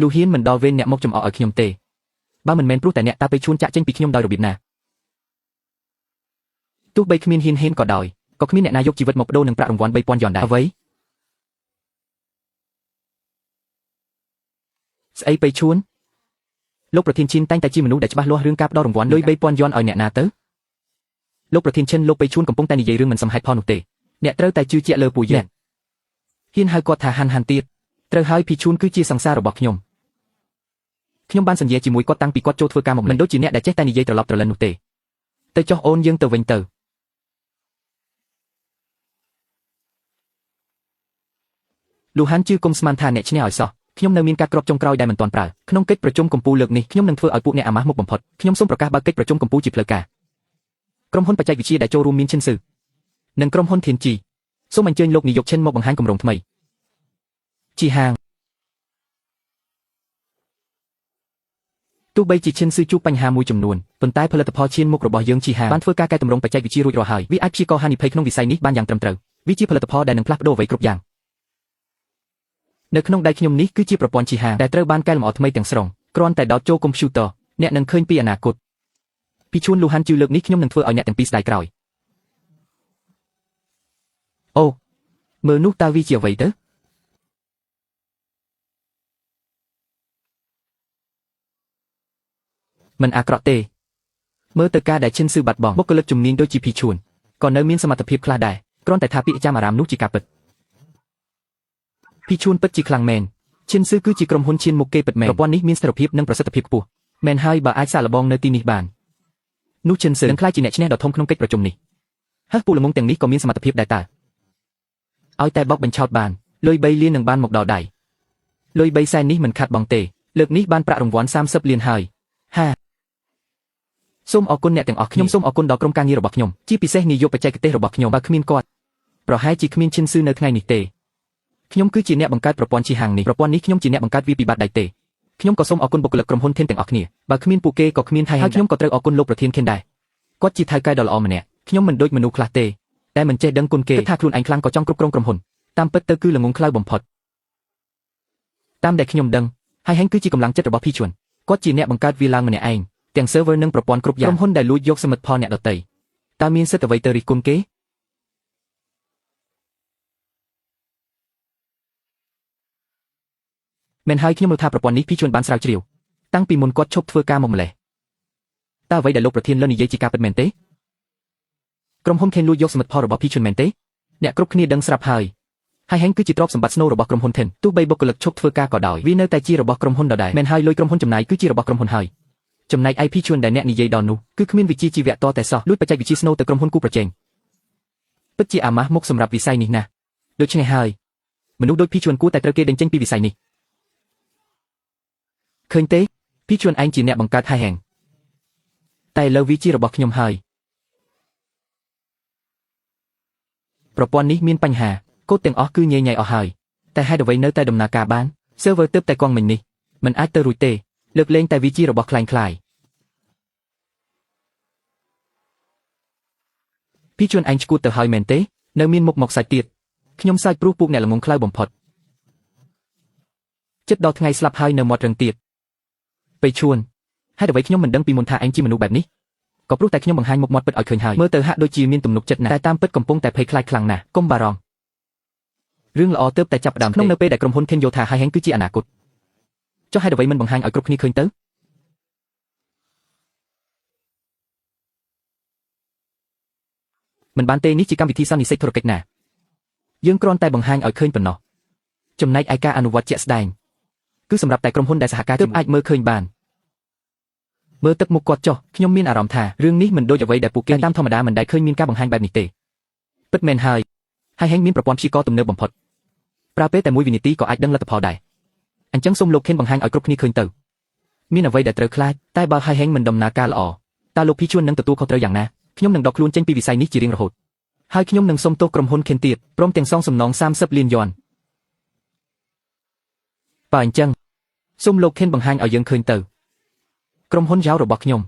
លូហ៊ានមិនដល់វេនអ្នកមកចំអកឲ្យខ្ញុំទេបើមិនមែនព្រោះតែអ្នកតាពេលឈួនចាក់ចេញពីខ្ញុំដោយរបៀបណាទោះបីគ្មានហ៊ានហ៊ានក៏ដោយក៏គ្មានអ្នកណាយកជីវិតមកបដូរនឹងប្រាក់រង្វាន់3000យ៉នដែរអ្វីស្អីពេលឈួនលោកប្រធានឈិនតែងតែជាមនុស្សដែលច្បាស់លាស់រឿងការផ្ដល់រង្វាន់លុយ3000យ៉នឲ្យអ្នកណាទៅលោកប្រធានឈិនលោកពេលឈួនកំពុងតែនិយាយរឿងមិនសមហេតុផលនោះទេអ្នកត្រូវតែជឿជាក់លើពួកយើងហ៊ានហៅគាត់ថាហាន់ហាន់ទៀតត្រូវហើយភីឈួនគឺជាសង្សាររបស់ខ្ញុំខ្ញុំបានសន្យាជាមួយគាត់តាំងពីគាត់ចូលធ្វើការមកមិនដូចជាអ្នកដែលចេះតែនិយាយត្រឡប់ត្រលិននោះទេទៅចុះអូនយើងទៅវិញទៅលូហានជឿគុំស្មានថាអ្នកឈ្នះឲ្យសោះខ្ញុំនៅមានការក្របចុងក្រោយដែលមិនទាន់ប្រើក្នុងកិច្ចប្រជុំកម្ពុជាលើកនេះខ្ញុំនឹងធ្វើឲ្យពួកអ្នកអាម៉ាស់មុខបំផុតខ្ញុំសូមប្រកាសបើកកិច្ចប្រជុំកម្ពុជាជាផ្លូវការក្រុមហ៊ុនបច្ចេកវិទ្យាដែលចូលរួមមានឈិនស៊ឺនិងក្រុមហ៊ុនធានជីសូមអញ្ជើញលោកនាយកឈិនមកបង្ហាញគម្រោងថ្មីជីហាងទោះបីជាឈិនស៊ឺជួបបញ្ហាមួយចំនួនប៉ុន្តែផលិតផលឈានមុខរបស់យើងជីហាងបានធ្វើការកែតម្រង់បច្ចេកវិទ្យារួចរាល់ហើយវាអាចព្យាករណ៍ហានិភ័យក្នុងវិស័យនេះបានយ៉ាងត្រឹមត្រូវវាជាផលិតផលដែលនឹងផ្លាស់ប្ដូរអ្វីគ្រប់យ៉ាងនៅក្នុងដៃខ្ញុំនេះគឺជាប្រព័ន្ធជីហាងដែលត្រូវបានកែលម្អថ្មីទាំងស្រុងគ្រាន់តែដោតចូលកុំព្យូទ័រអ្នកនឹងឃើញពីអនាគតពីជួនលូហានជឿលើកនេះខ្ញុំនឹងធ្វើឲ្យអ្នកទាំងពីរស្ដាយក្រោយអូមើលនោះតើវាជាអ្វីទៅមិនអាក្រក់ទេមើលទៅការដែលឈិនស៊ឺបាត់បង់បុគ្គលិកជំនាញដូចជាភីឈួនក៏នៅមានសមត្ថភាពខ្លះដែរគ្រាន់តែថាពាក្យចាំអារាមនោះជាការពិតភីឈួនពិតជាខ្លាំងមែនឈិនស៊ឺគឺជាក្រុមហ៊ុនឈានមុខគេពិតមែនប្រព័ន្ធនេះមានស្ថិរភាពនិងប្រសិទ្ធភាពខ្ពស់មែនហើយបើអាចសាកល្បងនៅទីនេះបាននោះឈិនស៊ឺនឹងក្លាយជាអ្នកឈ្នះដ៏ធំក្នុងកិច្ចប្រជុំនេះហឹះពួកល្ងងទាំងនេះក៏មានសមត្ថភាពដែរតើឲ្យតែបោកបញ្ឆោតបានលុយ3លាននឹងបានមកដល់ដៃលុយ3សែននេះមិនខាត់បងទេលើកនេះបានប្រាក់រង្វាន់30លានហើយហាសូមអរគុណអ្នកទាំងអស់ខ្ញុំសូមអរគុណដល់ក្រុមការងាររបស់ខ្ញុំជាពិសេសនាយកបច្ចេកទេសរបស់ខ្ញុំបើគ្មានគាត់ប្រហែលជាគ្មានឈិនស៊ឺនៅថ្ងៃនេះទេខ្ញុំគឺជាអ្នកបង្កើតប្រព័ន្ធជីហាងនេះប្រព័ន្ធនេះខ្ញុំជាអ្នកបង្កើតវាពីបាតដៃទេខ្ញុំក៏សូមអរគុណបុគ្គលិកក្រុមហ៊ុនធានទាំងអស់គ្នាបើគ្មានពួកគេក៏គ្មានថៃហើយខ្ញុំក៏ត្រូវអរគុណលោកប្រធានខេនដែរគាត់ជាថៅកែដ៏ល្អម្នាក់ខ្ញុំមិនដូចមនុស្សខ្លះទេតែមិនចេះដឹងគុណគេគិតថាខ្លួនឯងខ្លាំងក៏ចង់គ្រប់គ្រងក្រុមហ៊ុនតាមពិតទៅគឺល្ងងខ្លៅបំផុតតាមដែលខ្ញុំដឹងហើយហែងគឺជាកម្លាំងចិត្តរបស់ភីឈួនគាត់ជាអ្នកបង្កើតវាឡើងម្នាក់ឯងទាំង server និងប្រព័ន្ធគ្រប់យ៉ាងក្រុមហ៊ុនដែលលួចយកសមិទ្ធផលអ្នកដទៃតើមានសិទ្ធិអ្វីទៅរិះគន់គេមែនហើយខ្ញុំមើលថាប្រព័ន្ធនេះភីឈួនបានស្រាវជ្រាវតាំងពីមុនគាត់ឈប់ធ្វើការមកម្លេះតើអ្វីដែលលោកប្រធានលន់និយាយជាការពិតមែនទេក្រុមហ៊ុនខេនលួចយកសមិទ្ធផលរបស់ភីឈួនមែនទេអ្នកគ្រប់គ្នាដឹងស្រាប់ហើយហើយហែងគឺជាទ្រព្យសម្បត្តិស្នូលរបស់ក្រុមហ៊ុនថិនទោះបីបុគ្គលិកឈប់ធ្វើការក៏ដោយវានៅតែជារបស់ក្រុមហ៊ុនដដែលមែនហើយលុយក្រុមហ៊ុនចំណាយគឺជារបស់ក្រុមហ៊ុនហើយចំណែក IP ជួនដែលអ្នកនិយាយដល់នោះគឺគ្មានវិជ្ជាជីវៈតតែសោះលួចបច្ចេកវិទ្យាស្នូលទៅក្រុមហ៊ុនគូប្រជែងពិតជាអាម៉ាស់មុខសម្រាប់វិស័យនេះណាស់ដូច្នេះហើយមនុស្សដូចភីជួនគួរតែត្រូវគេដេញចេញពីវិស័យនេះឃើញទេភីជួនឯងជាអ្នកបង្កើតហៃហែង តែឥឡូវវាជារបស់ខ្ញុំហើយប្រព័ន្ធនេះមានបញ្ហាកូដទាំងអស់គឺញ៉ៃញ៉ៃអស់ហើយតែហេតុអ្វីនៅតែដំណើរការបាន server ទើបតែគង់មិញនេះមិនអាចទៅរួចទេលើកលែងតែវាជារបស់ក្លែងក្លាយពីជួនឯងឈួតទៅហើយមែនទេនៅមានមុខមកសាច់ទៀតខ្ញុំសាច់ព្រោះពួកអ្នកល្ងងខ្លៅបំផុតចិត្តដល់ថ្ងៃស្លាប់ហើយនៅមាត់រឹងទៀតពេលឈួនហេតុអ្វីខ្ញុំមិនដឹងពីមុនថាឯងជាមនុស្សបែបនេះក៏ព្រោះតែខ្ញុំបង្ហាញមុខមាត់ពិតឲ្យឃើញហើយមើលទៅហាក់ដូចជាមានទំនុកចិត្តណាស់តែតាមពិតកំពុងតែភ័យខ្លាចខ្លាំងណាស់កុំបារម្ភរឿងល្អទើបតែចាប់ផ្ដើមក្នុងនៅពេលដែលក្រុមហ៊ុន Ken យល់ថាហៃហេងគឺជាអនាគតចុះហេតុអ្វីមិនបង្ហាញឲ្យគ្រប់គ្នាឃើញទៅមិនបានទេនេះជាកម្មវិធីសន្និសីទធុរកិច្ចណាយើងគ្រាន់តែបង្ហាញឲ្យឃើញប៉ុណ្ណោះចំណែកឯការអនុវត្តជាក់ស្ដែងគឺសម្រាប់តែក្រុមហ៊ុនដែលសហការទើបអាចមើលឃើញបានមើលទឹកមុខគាត់ចុះខ្ញុំមានអារម្មណ៍ថារឿងនេះមិនដូចអ្វីដែលពួកគេតាមធម្មតាមិនដែលឃើញមានការបង្ហាញបែបនេះទេពិតមែនហើយហើយហេងមានប្រព័ន្ធព្យាករណ៍ទំនើបបំផុតប្រើពេលតែមួយវិនាទីក៏អាចដឹងលទ្ធផលដែរអញ្ចឹងសូមលោកខេនបង្ហាញឲ្យគ្រប់គ្នាឃើញទៅមានអ្វីដែលត្រូវខ្លាចតែបើហើយហេងមិនដំណើរការល្អតើលោកភីជួននឹងទទួលខុសត្រូវយ៉ាងណាខ្ញុំនឹងដកខ្លួនចេញពីវិស័យនេះជារៀងរហូតហើយខ្ញុំនឹងសុំទោសក្រុមហ៊ុនខេនទៀតព្រមទាំងសងសំណង30លានយន់បើអញ្ចឹងសូមលោកខេនបង្ហាញឲ្យយើងឃើញទៅក្រុមហ៊ុនយ៉ាវរបស់ខ្ញុំ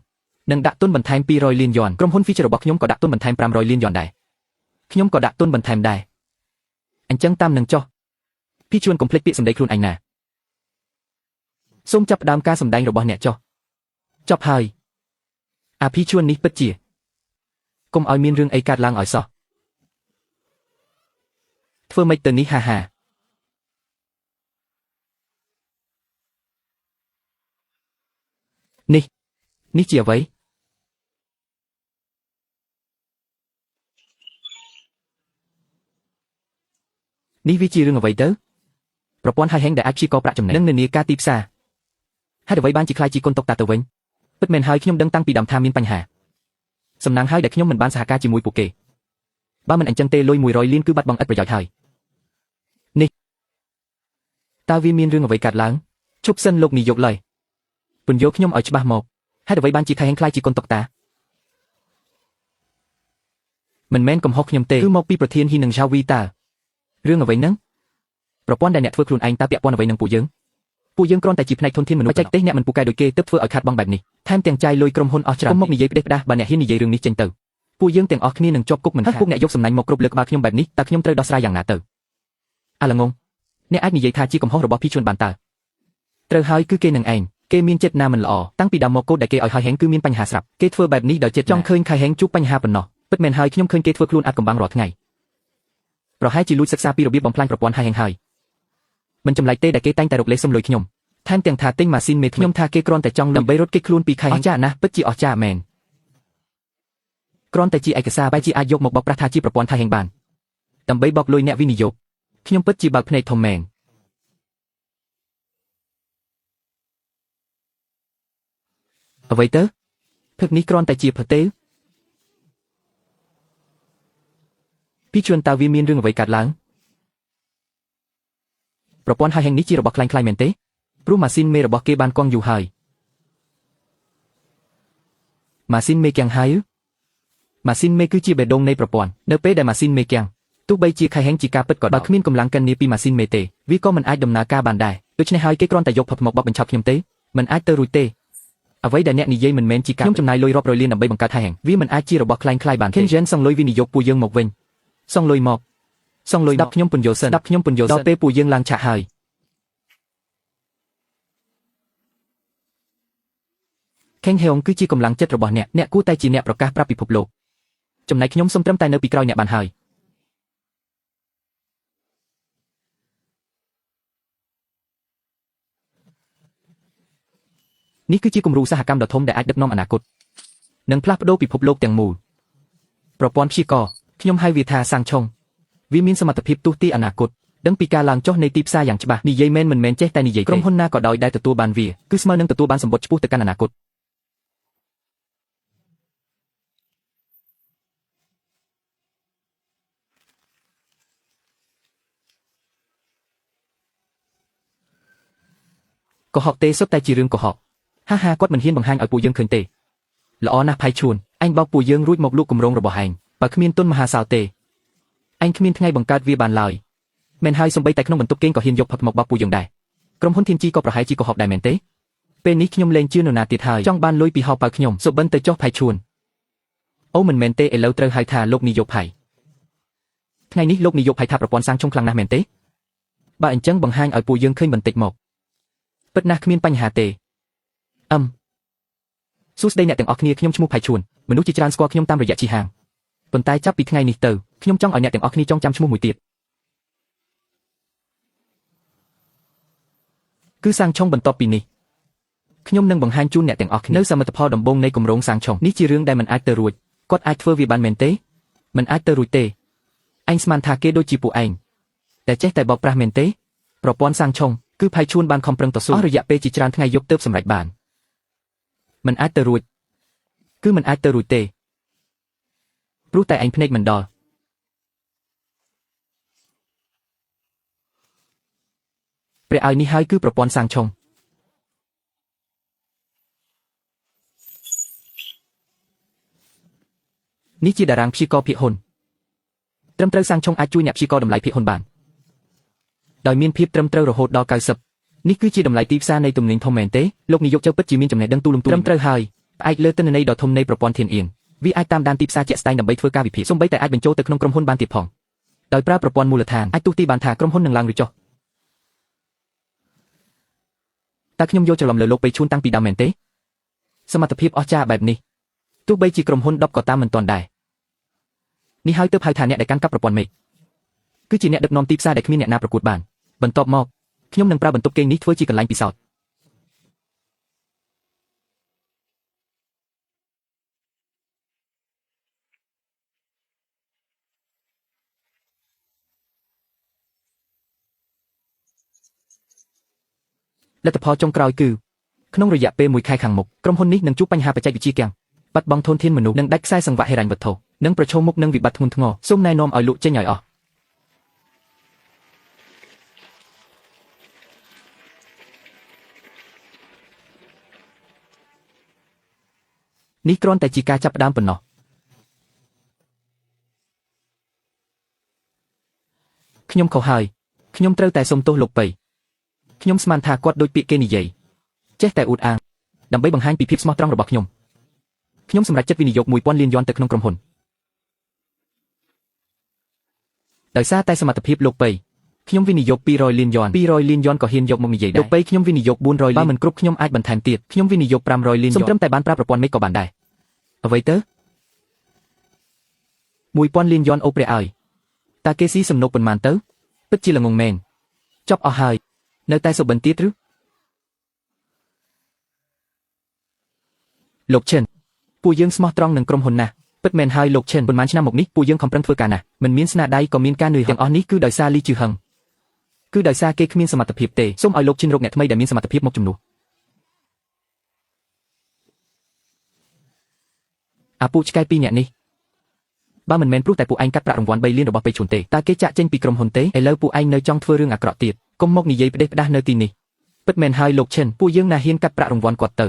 នឹងដាក់ទុនបន្ថែម200លានយន់ក្រុមហ៊ុន Feature របស់ខ្ញុំក៏ដាក់ទុនបន្ថែម500លានយន់ដែរខ្ញុំក៏ដាក់ទុនបន្ថែមដែរអញ្ចឹងតាមនឹងចុះភីជួនកុំភ្លេចពាក្យសម្ដីខ្លួនឯងណាសូមចាប់ផ្ដើមការសម្ដែងរបស់អ្នកចុះចប់ហើយអាភីជួននេះពិតជាកុំឲ្យមានរឿងអីកើតឡើងឲ្យសោះធ្វើម៉េចទៅនេះហាហានេះនេះជាអ្វីនេះវាជារឿងអ្វីទៅប្រព័ន្ធហៃហេងដែលអាចព្យាករណ៍ប្រាក់ចំណេញនិងនានាការទីផ្សារហេតុអ្វីបានជាក្លាយជាកូនតុកតាទៅវិញពិតមែនហើយខ្ញុំដឹងតាំងពីដើមថាមានបញ្ហាសំណាងហើយដែលខ្ញុំមិនបានសហការជាមួយពួកគេបើមិនអញ្ចឹងទេលុយ100លានគឺបាត់បង់ឥតប្រយោជន៍ហើយនេះតើវាមានរឿងអ្វីកើតឡើងជប់សិនលោកនាយកឡើយពន្យល់ខ្ញុំឲ្យច្បាស់មកហេតុអ្វីបានជាខៃហេងក្លាយជាកូនតុកតាមិនមែនកំហុសខ្ញុំទេគឺមកពីប្រធានហ៊ីនិងឆាវីតើរឿងអ្វីហ្នឹងប្រព័ន្ធដែលអ្នកធ្វើខ្លួនឯងតើពាក់ព័ន្ធអ្វីនឹងពួកយើងពួកយើងគ្រាន់តែជាផ្នែកធនធានមនុស្សបច្ចេកទេសអ្នកមិនពូកែដូចគេទើបធ្វើឲ្យខាតបង់បែបនេះថែមទាំងចាយលុយក្រុមហ៊ុនអស់ច្រើនកុំមកនិយាយផ្ដេសផ្ដាសបើអ្នកហ៊ាននិយាយរឿងនេះចេញទៅពួកយើងទាំងអស់គ្នានឹងជាប់គុកមិនខានពួកអ្នកយកសំណាញ់មកគ្រប់លើក្បាលខ្ញុំបែបនេះតើខ្ញុំត្រូវដោះស្រាយយ៉ាងណាទៅអាល្ងងអ្នកអាចនិយាយថាជាកំហុសរបស់ភីជួនបានតើត្រូវហើយគឺគេនឹងឯងគេមានចិត្តណាមិនល្អតាំងពីដើមមកកូដដែលគេឲ្យហៃហេងគឺមានបញ្ហាស្រាប់គេធ្វើបែបនេះដោយចិត្តចង់ឃើញខៃហេងជួបបញ្ហាប៉ុណ្ណោះពិតមែនហើយខ្ញុំឃើញគេធ្វើខ្លួនអាចកំបាំងរាល់ថ្ងៃប្រហែលជាលួចសិក្សាពីរបៀបបំផ្លាញប្រព័ន្ធហៃហេងហើយមិនចម្លែកទេដែលគេតែងតែរកលេសសុំលុយខ្ញុំថែមទាំងថាទិញម៉ាស៊ីនមេខ្ញុំថាគេគ្រាន់តែចង់ដើម្បីរត់គេចខ្លួនពីខៃហេងអស្ចារ្យណាស់ពិតជាអស្ចារ្យមែនគ្រាន់តែជាឯកសារបែរជាអាចយកមកបោកប្រាស់ថាជាប្រព័ន្ធថៃហេងបានដើម្បីបោកលុយអ្នកវិនិយោគខ្ញុំពិតជាបើកភ្នែកធំមែនអ្វីទៅភឹកនេះគ្រាន់តែជាប្រទេពីជួនតើវាមានរឿងអ្វីកើតឡើងប្រព័ន្ធហៃហេងនេះជារបស់ក្លែងក្លាយមែនទេព្រោះម៉ាស៊ីនមេរបស់គេបានគង់យូរហើយម៉ាស៊ីនមេគាំងហើយម៉ាស៊ីនមេគឺជាបេះដូងនៃប្រព័ន្ធនៅពេលដែលម៉ាស៊ីនមេគាំងទោះបីជាខៃហេងជាការពិតក៏ដោយបើគ្មានកម្លាំងកិននាពីម៉ាស៊ីនមេទេវាក៏មិនអាចដំណើរការបានដែរដូច្នេះហើយគេគ្រាន់តែយកផឹកមកបោកបញ្ឆោតខ្ញុំទេមិនអាចទៅរួចទេអ្វីដែលអ្នកនិយាយមិនមែនជាការខ្ញុំចំណាយលុយរាប់រយលានដើម្បីបង្កើតហៃហេងវាមិនអាចជារបស់ក្លែងក្លាយបានទេ Kenjen សងលុយវិនិយោគពួកយើងមកវិញសងលុយមកសងលុយស្ដាប់ខ្ញុំពន្យល់សិនស្ដាប់ខ្ញុំពន្យល់ដល់ពេលពួកយើងឡើងឆាកហើយខេងហេងគឺជាកម្លាំងចិត្តរបស់អ្នកអ្នកគួរតែជាអ្នកប្រកាសប្រាប់ពិភពលោកចំណែកខ្ញុំសូមត្រឹមតែនៅពីក្រោយអ្នកបានហើយនេះគឺជាគំរូឧស្សាហកម្មដ៏ធំដែលអាចដឹកនាំអនាគតនិងផ្លាស់ប្ដូរពិភពលោកទាំងមូលប្រព័ន្ធព្យាករណ៍ខ្ញុំហៅវាថាសាងឆុងវាមានសមត្ថភាពទស្សន៍ទាយអនាគតដឹងពីការឡើងចុះនៃទីផ្សារយ៉ាងច្បាស់និយាយមែនមិនមែនចេះតែនិយាយក្រុមហ៊ុនណាក៏ដោយដែលទទួលបានវាគឺស្មើនឹងទទួលបានសម្បត្តិឆ្ពោះទៅកាន់អនាគតកុហកទេសុទ្ធតែជារឿងកុហកហាហាគាត់មិនហ៊ានបង្ហាញឲ្យពួកយើងឃើញទេ ល្អណាស់ផៃឈួនឯងបោកពួកយើងរួចមកលក់គម្រោងរបស់ឯងបើគ្មានទុនមហាសាលទេឯងគ្មានថ្ងៃបង្កើតវាបានឡើយមែនហើយសំបីតែក្នុងបន្ទប់គេងក៏ហ៊ានយកផឹកមកបោកពួកយើងដែរក្រុមហ៊ុនធានជីក៏ប្រហែលជាកុហកដែរមែនទេពេលនេះខ្ញុំលែងជឿនរណាទៀតហើយចង់បានលុយពីហោប៉ៅខ្ញុំសុបិនទៅចុះផៃឈួនអូមិនមែនទេឥឡូវត្រូវហៅថាលោកនាយកផៃថ្ងៃនេះលោកនាយកផៃថាប្រព័ន្ធសាងឆុងខ្លាំងណាស់មែនទេបើអញ្ចឹងបង្ហាញឲ្យពួកយើងឃើញបន្តិចមកពិតណាស់គ្មានបញ្ហាទេអឹមសួស្តីអ្នកទាំងអស់គ្នាខ្ញុំឈ្មោះផៃឈួនមនុស្សជាច្រើនស្គាល់ខ្ញុំតាមរយៈជីហាងប៉ុន្តែចាប់ពីថ្ងៃនេះទៅខ្ញុំចង់ឲ្យអ្នកទាំងអស់គ្នាចងចាំឈ្មោះមួយទៀតគឺសាងឆុងបន្ទាប់ពីនេះខ្ញុំនឹងបង្ហាញជូនអ្នកទាំងអស់គ្នានៅសមិទ្ធផលដំបូងនៃគម្រោងសាងឆុងនេះជារឿងដែលមិនអាចទៅរួចគាត់អាចធ្វើវាបានមែនទេមិនអាចទៅរួចទេឯងស្មានថាគេដូចជាពួកឯងតែចេះតែបោកប្រាស់មែនទេប្រព័ន្ធសាងឆុងគឺផៃឈួនបានខំប្រឹងតស៊ូអស់រយៈពេលជាច្រើនថ្ងៃយប់ទើបសម្រេចបានមិនអាចទៅរួចគឺមិនអាចទៅរួចទេព្រោះតែឯងភ្នែកមិនដល់ព្រះឲ្យនេះហើយគឺប្រព័ន្ធសាងឆុងនេះជាតារាងព្យាករណ៍ភាគហ៊ុនត្រឹមត្រូវសាងឆុងអាចជួយអ្នកព្យាករណ៍តម្លៃភាគហ៊ុនបានដោយមានភាពត្រឹមត្រូវរហូតដល់90នេះគឺជាតម្លៃទីផ្សារនៃទំនិញធំមែនទេលោកនាយកចៅពិតជាមានចំណេះដឹងទូលំទូលាយត្រឹមត្រូវហើយផ្អែកលើទិន្នន័យដ៏ធំនៃប្រព័ន្ធធានអៀងវាអាចតាមដានទីផ្សារជាក់ស្ដែងដើម្បីធ្វើការវិភាគសូម្បីតែអាចបញ្ចូលទៅក្នុងក្រុមហ៊ុនបានទៀតផងដោយប្រើប្រព័ន្ធមូលដ្ឋានអាចទស្សន៍ទាយបានថាក្រុមហ៊ុននឹងឡើងឬចុះតើខ្ញុំយកច្រឡំលើលោកពេឈួនតាំងពីដើមមែនទេសមត្ថភាពអស្ចារ្យបែបនេះទោះបីជាក្រុមហ៊ុន10ក៏តាមមិនទាន់ដែរនេះហើយទើបហៅថាអ្នកដែលកាន់កាប់ប្រព័ន្ធមេឃគឺជាអ្នកដឹកនាំទីផ្សារដែលគ្មានអ្នកណាប្រកួតបានបន្ទាប់មកខ្ញុំនឹងប្រើបន្ទប់គេងនេះធ្វើជាកន្លែងពិសោធន៍លទ្ធផលចុងក្រោយគឺក្នុងរយៈពេល1ខែខាងមុខក្រុមហ៊ុននេះនឹងជួបបញ្ហាបច្ចេកវិទ្យាគាំងបាត់បង់ធនធានមនុស្សនិងដាច់ខ្សែសង្វាក់ហិរញ្ញវត្ថុនិងប្រឈមមុខនឹងវិបត្តិធ្ងន់ធ្ងរសូមណែនាំឲ្យលក់ចេញឲ្យអស់នេះគ្រាន់តែជាការចាប់ផ្ដើមប៉ុណ្ណោះខ្ញុំខុសហើយខ្ញុំត្រូវតែសុំទោសលោកប៉ៃខ្ញុំស្មានថាគាត់ដូចពាក្យគេនិយាយចេះតែអួតអាងដើម្បីបង្ហាញពីភាពស្មោះត្រង់របស់ខ្ញុំខ្ញុំសម្រេចចិត្តវិនិយោគ1000លានយន់ទៅក្នុងក្រុមហ៊ុនដោយសារតែសមត្ថភាពលោកប៉ៃខ្ញុំវិនិយោគ200លានយន់200លានយន់ក៏ហ៊ានយកមកនិយាយដែរលោកប៉ៃខ្ញុំវិនិយោគ400លានបើមិនគ្រប់ខ្ញុំអាចបន្ថែមទៀតខ្ញុំវិនិយោគ500លានយន់សូមត្រឹមតែបានប្រើប្រព័ន្ធមេឃក៏បានដែរអ្វីទៅ1000លានយន់អូព្រះឲ្យតើគេស៊ីសំណុកប៉ុន្មានទៅពិតជាល្ងងមែនចប់អស់ហើយនៅតែសុបិនទៀតឬលោកឈិនពួកយើងស្មោះត្រង់នឹងក្រុមហ៊ុនណាស់ពិតមែនហើយលោកឈិនប៉ុន្មានឆ្នាំមកនេះពួកយើងខំប្រឹងធ្វើការណាស់មិនមានស្នាដៃក៏មានការនឿយទាំងអស់នេះគឺដោយសារលីជឺហឹងគឺដោយសារគេគ្មានសមត្ថភាពទេសូមឲ្យលោកឈិនរកអ្នកថ្មីដែលមានសមត្ថភាពមកជំនួសអាពូឆ្កែពីរអ្នកនេះបើមិនមែនព្រោះតែពួកឯងកាត់ប្រាក់រង្វាន់3លានរបស់ពេឈួនទេតើគេចាក់ចេញពីក្រុមហ៊ុនទេឥឡូវពួកឯងនៅចង់ធ្វើរឿងអាក្រក់ទៀតកុំមកនិយាយផ្ដេសផ្ដាស់នៅទីនេះពិតមែនហើយលោកឈិនពួកយើងណាហ៊ានកាត់ប្រាក់រង្វាន់គាត់ទៅ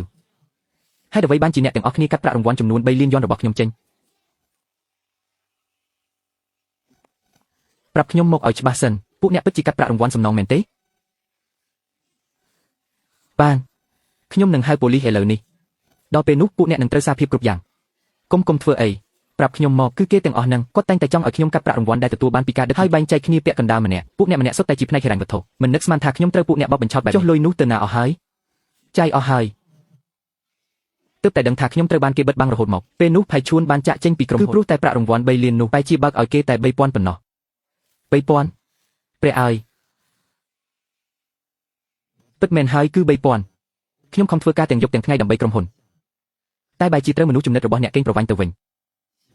ហេតុអ្វីបានជាអ្នកទាំងអស់គ្នាកាត់ប្រាក់រង្វាន់ចំនួន3លានយន់របស់ខ្ញុំចេញប្រាប់ខ្ញុំមកឲ្យច្បាស់សិនពួកអ្នកពិតជាកាត់ប្រាក់រង្វាន់សំណងមែនទេបានខ្ញុំនឹងហៅប៉ូលីសឥឡូវនេះដល់ពេលនោះពួកអ្នកនឹងត្រូវសារភាពគ្រប់យ៉ាងកុំធ្វើអីប្រាប់ខ្ញុំមកគឺគេទាំងអស់ហ្នឹងគាត់តែងតែចង់ឲ្យខ្ញុំកាត់ប្រាក់រង្វាន់ដែលទទួលបានពីការដឹកហើយបែងចែកគ្នាពាក់កណ្ដាលម្នាក់ពួកអ្នកម្នាក់សុទ្ធតែជាផ្នែកហិរញ្ញវត្ថុមិននឹកស្មានថាខ្ញុំត្រូវពួកអ្នកបោកបញ្ឆោតបែបចុះលុយនោះទៅណាអស់ហើយចាយអស់ហើយទើបតែដឹងថាខ្ញុំត្រូវបានគេបិទបាំងរហូតមកពេលនោះផៃឈួនបានចាក់ចេញពីក្រុមហ៊ុនគឺព្រោះតែប្រាក់រង្វាន់3លាននោះបែរជាបើកឲ្យគេតែ3000ប៉ុណ្ណោះ3000ព្រះឲ្យពិតមែនហើយគឺ3000ខ្ញុំខំធ្វើការទាំងយប់ទាំងថ្ងៃដើម្បីក្រុមហ៊ុនតែបែរជាត្រូវមនុស្សចំណិតរបស់អ្នកកេងប្រវ័ញ្ចទៅវិញ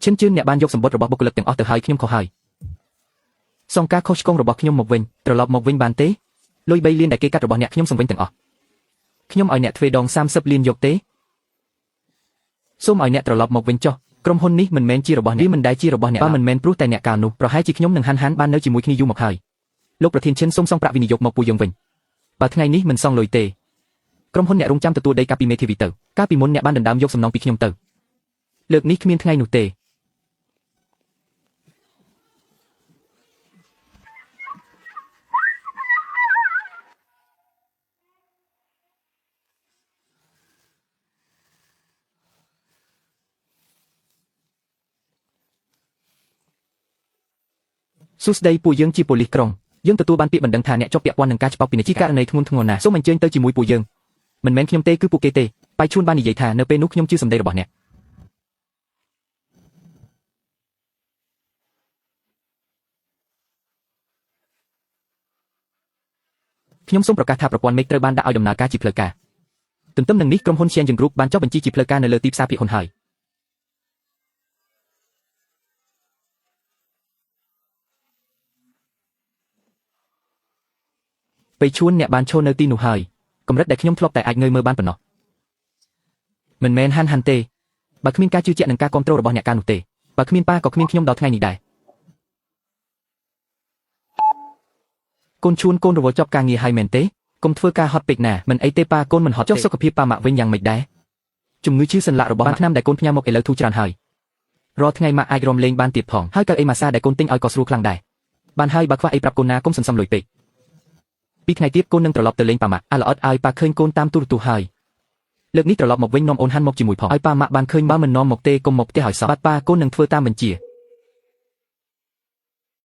ឈិនជឿនអ្នកបានយកសម្បត្តិរបស់បុគ្គលិកទាំងអស់ទៅហើយខ្ញុំខុសហើយសងការខុសឆ្គងរបស់ខ្ញុំមកវិញត្រឡប់មកវិញបានទេលុយ3លានដែលគេកាត់របស់អ្នកខ្ញុំសង្វិញទាំងអស់ខ្ញុំឲ្យអ្នកទ្វេដង30លានយកទេសូមឲ្យអ្នកត្រឡប់មកវិញចុះក្រុមហ៊ុននេះមិនមែនជារបស់អ្នកវាមិនដែលជារបស់អ្នកបើមិនមែនព្រោះតែអ្នកកាលនោះប្រហែលជាខ្ញុំនឹងហាន់ហាន់បាននៅជាមួយគ្នាយូរមកហើយលោកប្រធានឈិនសូមសងប្រាក់វិនិយោគមកពួកយើងវិញបើថ្ងៃនេះមិនសងលុយទេក្រុមហ៊ុនអ្នករងចាំទទួលដីកាពីមេធាវីទៅកាលពីមុនអ្នកបានដណ្ដើមយកសំណងពីខ្ញុំទៅ លើកនេះគ្មានថ្ងៃនោះទេសួស្តីពួកយើងជាប៉ូលីសក្រុងយើងទទួលបានពាក្យបណ្ដឹងថាអ្នកជាប់ពាក់ព័ន្ធនឹងការច្បាប់ពាណិជ្ជករណីធ្ងន់ធ្ងរណាស់សូមអញ្ជើញទៅជាមួយពួកយើងមិនមែនខ្ញុំទេគឺពួកគេទេប៉ៃឈួនបាននិយាយថានៅពេលនោះខ្ញុំជឿសម្ដីរបស់អ្នកខ្ញុំសូមប្រកាសថាប្រព័ន្ធមេឃត្រូវបានដាក់ឲ្យដំណើរការជាផ្លូវការទន្ទឹមនឹងនេះក្រុមហ៊ុន Xianjing Group បានចុះបញ្ជីជាផ្លូវការនៅលើទីផ្សារភាគហ៊ុនហើយពេលឈួនអ្នកបានឈរនៅទីនោះហើយកម្រិតដែលខ្ញុំធ្លាប់តែអាចងើយមើលបានប៉ុណ្ណោះមិនមែនហាន់ហាន់ទេបើគ្មានការជឿជាក់និងការគ្រប់គ្រងរបស់អ្នកកាលនោះទេបើគ្មានប៉ាក៏គ្មានខ្ញុំដល់ថ្ងៃនេះដែរកូនឈួនកូនរវល់ចប់ការងារហើយមែនទេកុំធ្វើការហត់ពេកណាមិនអីទេប៉ាកូនមិនហត់ចុះសុខភាពប៉ាម៉ាក់វិញយ៉ាងម៉េចដែរជំងឺឈឺសន្លាក់របស់បានថ្នាំដែលកូនផ្ញើមកឥឡូវធូរច្រើនហើយរាល់ថ្ងៃម៉ាក់អាចរំលែងបានទៀតផងហើយកៅអីម៉ាសាដែលកូនទិញឲ្យក៏ស្រួលខ្លាំងដែរបានហើយបើខ្វះអីប្រាប់កូនណាកុំសន្សំលុយពេកពីថ្ងៃទៀតកូននឹងត្រឡប់ទៅលេងប៉ាម៉ាក់អាល្អិតឲ្យប៉ាឃើញកូនតាមទូរទស្សន៍ហើយលើកនេះត្រឡប់មកវិញនាំអូនហាន់មកជាមួយផងឲ្យប៉ាម៉ាក់បានឃើញបើមិននាំមកទេកុំមកផ្ទះឲ្យសោះបាទប៉ាកូននឹងធ្វើតាមបញ្ជា